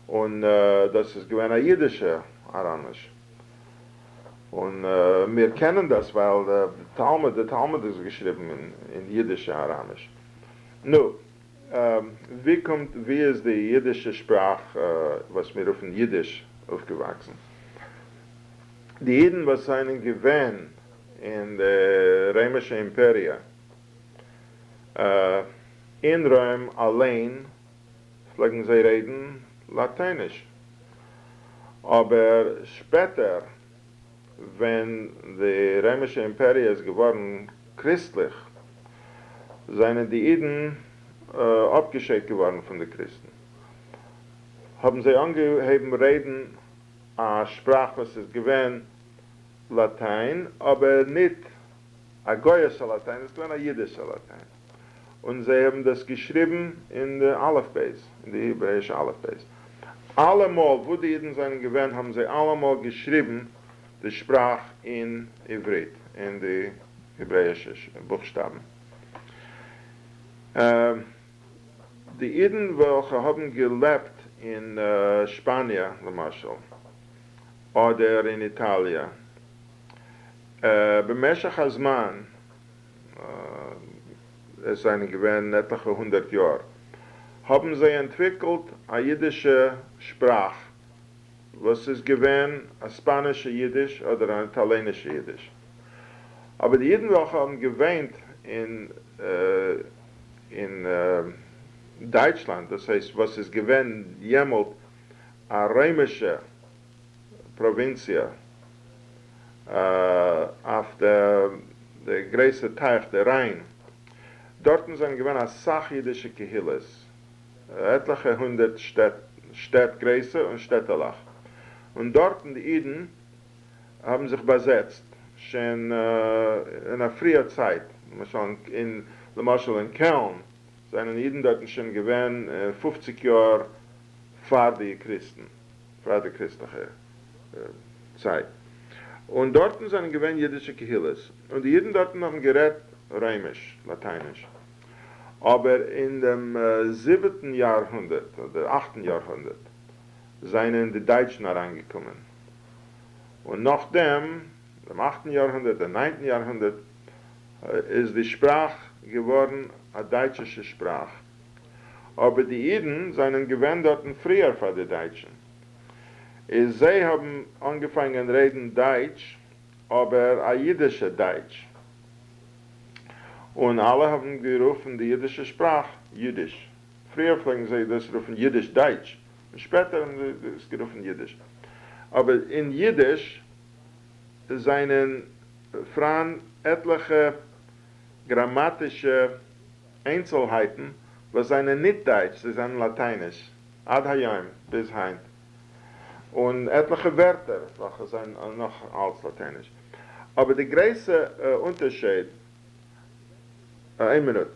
און דאס איז געווען א אידישע אראמיש. און מיר קענען דאס ווייל די תלמוד, די תלמוד איז געשריבן אין אידישע אראמיש. נו, ווי קומט, ווי איז די אידישע שפראך וואס מיר רופן אידיש אויפגעוואקסן? די אידן וואס זענען געווען אין די רוימישע אימפעריע, אין רוים אליין פלעגן זיי רעדן לאטייניש, אבער שפעטער ווען די רוימישע אימפעריע איז געווארן קריסטליך, זענען די אידן אפגעשיידט געווארן פון די קריסטן, האבן זיי אנגעהויבן רעדן א שפראך וואס איז געווען לאטיין, אבער ניט א גוי'אישע לאטיין, עס איז געווען א אידישע לאטיין, און זיי האבן דאס געשריבן אין די אלף בית, אין די העברעאישע אלף בית. אלעמאל וואו די אידן זענען געווען האבן זיי אלעמאל געשריבן די שפראך אין עברית, אין די העברעאישע בוכשטאבן. די אידן וועלכע האבן געלעבט אין שפאניע למשל, אדער אין איטאליע, במשך הזמן, עס זענען געווען עטליכע הונדערט יאר, האבן זיי אנטוויקלט א אידישע שפראך וואס איז געווען א ספאנישע אידיש אדער אן איטאליענישע אידיש. אבער די אידן וועלכע האבן געוואינט אין אין דייטשלאנד, דאס הייסט וואס איז געווען יעמאלט א רוימישע פראווינציע אויף די גרויסע טייך די ריין, דארטן זענען געווען אסאך אידישע קהילות, עטליכע הונדערט שטעט, שטעט גרויסע און שטעטעלעך, און דארטן די אידן האבן זיך באזעצט שוין אין א פריער צייט, למשל אין למשל אין קעלן זענען אידן דארטן שוין געווען פופציג יאר פאר די קריסטן, פאר די קריסטליכע צייט, און דארטן זענען געווען אידישע קהילות, און די אידן דארטן האבן גערעדט רוימיש, לאטייניש, אבער אין דעם זיבעטן יארהונדערט אדער אכטן יארהונדערט זענען די דייטשן אריינגעקומען, און נאכדעם, דעם אכטן יארהונדערט, דעם ניינטן יארהונדערט, איז די שפראך געווארן א דייטשישע שפראך. אבער די אידן זענען געווען דארטן פריער פאר די דייטשן, איז זיי האבן אנגעפאנגען רעדן דייטש, אבער א אידישע דייטש, און אלע האבן גערופן די אידישע שפראך אידיש. פריער פלעגן זיי דאס רופן אידיש דייטש, און שפעטער האבן זיי דאס גערופן אידיש. אבער אין אידיש זענען פראן עטליכע גראמאטישע איינצעלהייטן וואס זענען ניט דייטש, זיי זענען לאטייניש עד היום, ביז היינט, און עטליכע ווערטער וועלכע זענען נאך אלץ לאטייניש. אבער די גרויסע אונטערשייד, איין מינוט,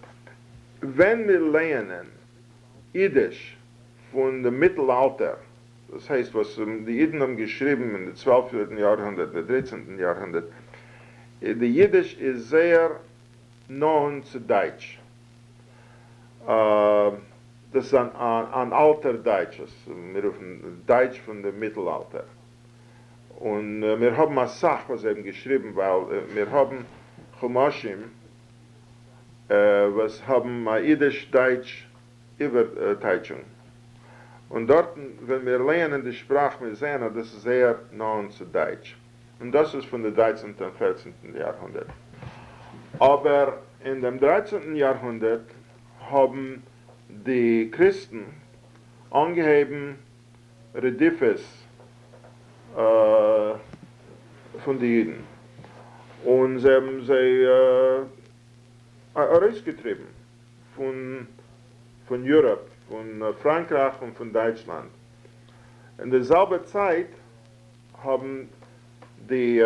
ווען מיר לייענען אידיש פון דעם מיטל-אלטער, דאס הייסט וואס די אידן האבן געשריבן אין די צוועלפטן יארהונדערט, די דריצענטן יארהונדערט, די אידיש איז זייער נאענט צו דייטש. דאס איז אן אלטער דייטש, וואס מיר רופן דייטש פון דעם מיטל-אלטער. און מיר האבן אסאך וואס זיי האבן געשריבן, ווייל מיר האבן חומשים וואס האבן א אידיש-דייטש איבערטייטשונג. און דארטן ווען מיר לייענען די שפראך מיר זעען אז דאס איז זייער נאענט צו דייטש. און דאס איז פון די דרייצענטע און פערצענטן יארהונדערט. אבער אין דעם דרייצענטן יארהונדערט האבן די קריסטן אנגעהויבן רדיפות פון די אידן, און זיי האבן זיי ארויסגעטריבן פון. פון יוראפ, פון פראנקרייך און פון דייטשלאנד. אין דער זעלבער צייט האבן די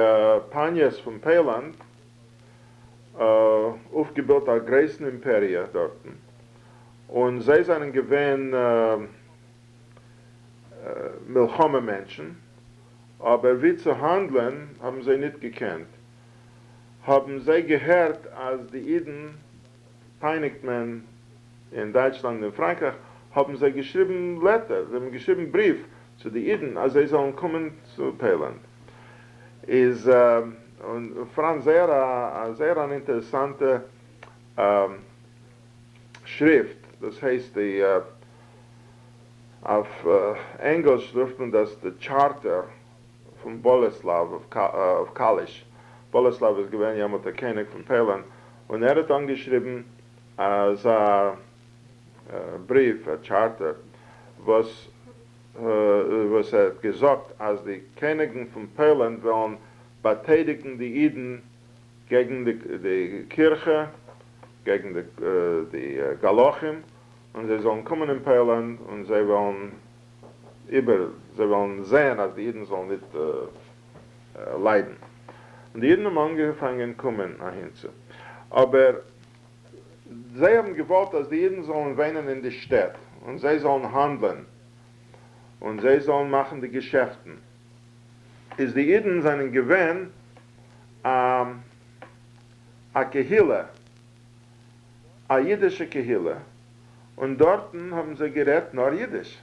פאניעס פון פוילאנד אויפגעבויט א גרויסן אימפעריע דארטן, און זיי זענען געווען מלחמה מענטשן, אבער ווי צו האנדלען האבן זיי ניט געקענט. האבן זיי געהערט אז די אידן פייניגט מען אין דייטשלאנד און פראנקרייך, האבן זיי געשריבן לעטער, זיי האבן געשריבן בריוו צו די אידן אז זיי זאלן קומען צו פוילאנד. איז פאראן זייער א זייער אן אינטערעסאנטע שריפט, דאס הייסט די, אויף ענגליש רופט מען דאס די טשארטער פון באלעסלאוו אוו קאליש, באלעסלאוו איז געווען יעמאלט דער קעניג פון פוילן, און ער האט אנגעשריבן אזא בריוו, א טשארטער, וואס וואס ער האט געזאגט אז די קעניגן פון פוילן וועלן באטיידיגן די אידן געגן די קירכע, געגן די גלחים, און זיי זאלן קומען אין פוילן און זיי וועלן איבער, זיי וועלן זען אז די אידן זאלן ניט ליידן. און די אידן האבן אנגעפאנגען קומען אהינצו. אבער זיי האבן געוואלט אז די אידן זאלן וואינען אין די שטעט, און זיי זאלן האנדלען, און זיי זאלן מאכן די געשעפטן. איז די אידן זענען געווען א א קהילה, א אידישע קהילה, און דארטן האבן זיי גערעדט נאר אידיש.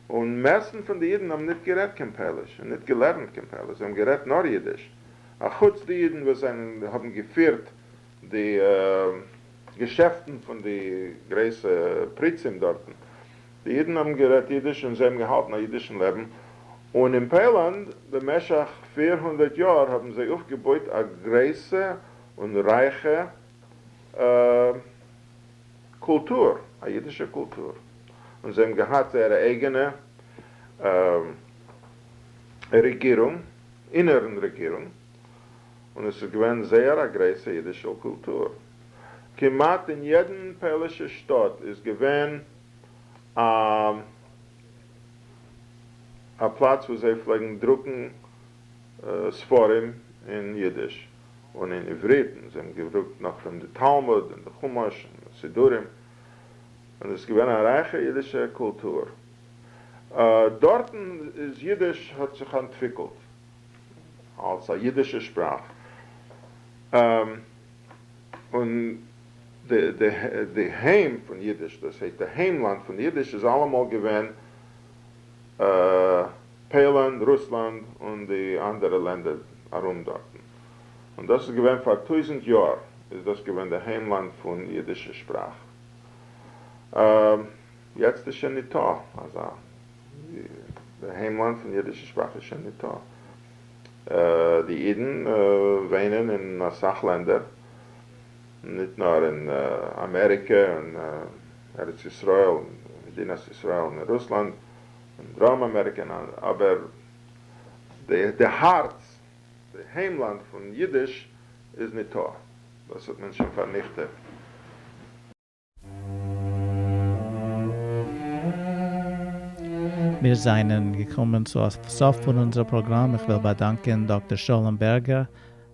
און מערסטן פון די אידן האבן ניט גערעדט קיין פויליש און ניט געלערנט קיין פויליש, זיי האבן גערעדט נאר אידיש, אחוץ די אידן וואס זענען האבן געפירט די געשעפטן פון די גרויסע פריצים דארטן. די אידן האבן גערעדט אידיש און זיי האבן געהאלטן א אידישן לעבן, און אין פוילאנד במשך 400 יאר האבן זיי אויפגעבויט א גרויסע און רייכע קולטור, א אידישע קולטור, און זיי האבן געהאט זייערע אייגענע רעגירונג, אינערן רעגירונג, און עס איז געווען זייער א גרויסע אידישע קולטור. כמעט אין יעדן פוילישע שטאט איז געווען א א פלאץ וואו זיי פלעגן דרוקן ספרים אין אידיש און אין עברית, און זיי האבן געדרוקט נאכדעם די תלמוד און די חומש און די סידורים, און עס איז געווען א רייכע אידישע קולטור. דארטן איז אידיש האט זיך אנטוויקלט אלס א אידישע שפראך, און די היים פון אידיש, דאס הייסט די היימלאנד פון אידיש איז אלעמאל געווען פוילן, רוסלאנד און די אנדערע לענדער ארום דארטן. און דאס איז געווען פאר טויזנט יאר איז דאס געווען די היימלאנד פון אידישע שפראך. יעצט איז שוין ניטא אזא, די היימלאנד פון אידישע שפראך איז שוין ניטא. די אידן וואינען אין אסאך לענדער, ניט נאר אין אמעריקע און ארץ ישראל און מדינת ישראל און רוסלאנד און דרום אמעריקע, אבער די הארץ, די היימלאנד פון אידיש איז ניטא, דאס האט מען שוין פארניכטעט. מיר זענען געקומען צו סוף פון אונזער פראגראם. איך וויל באדאנקען דאקטער שלום בערגער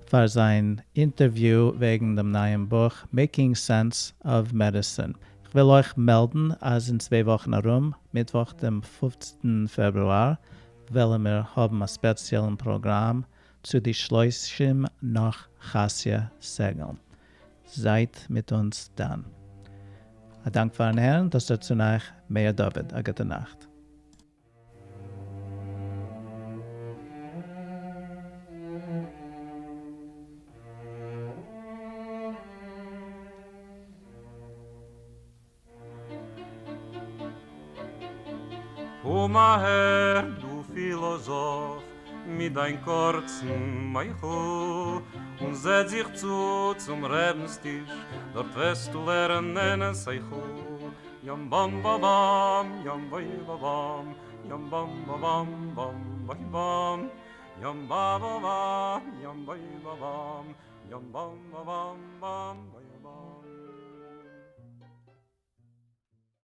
פאר זיין אינטערוויו וועגן דעם נייעם בוך Making Sense of Medicine. איך וויל אויך מעלדן אז אין צוויי וואכן ארום, מיטוואך דעם 15 פעברואר, וועלן מיר האבן א ספעציעלן פראגראם צו די שלושים נאך כאסיע סעגאל. זייט מיט אונז דאן. א דאנק פארן הערן, דאס רעדט צו אייך מאיר דוד. א גוטע נאכט. קום אַהער, דו פֿילאָזאָף, מיט דײַן קורצן מוחל, און זעץ זיך צו צום רבינס טיש, דאָרט וועסטו לערנען שכל. ים באַם באַ באַם, ים ביי באַ באַם, ים באַם באַ באַם באַם ביי באַם, ים באַ באַ באַם, ים ביי באַ באַם, ים באַם באַ באַם באַם.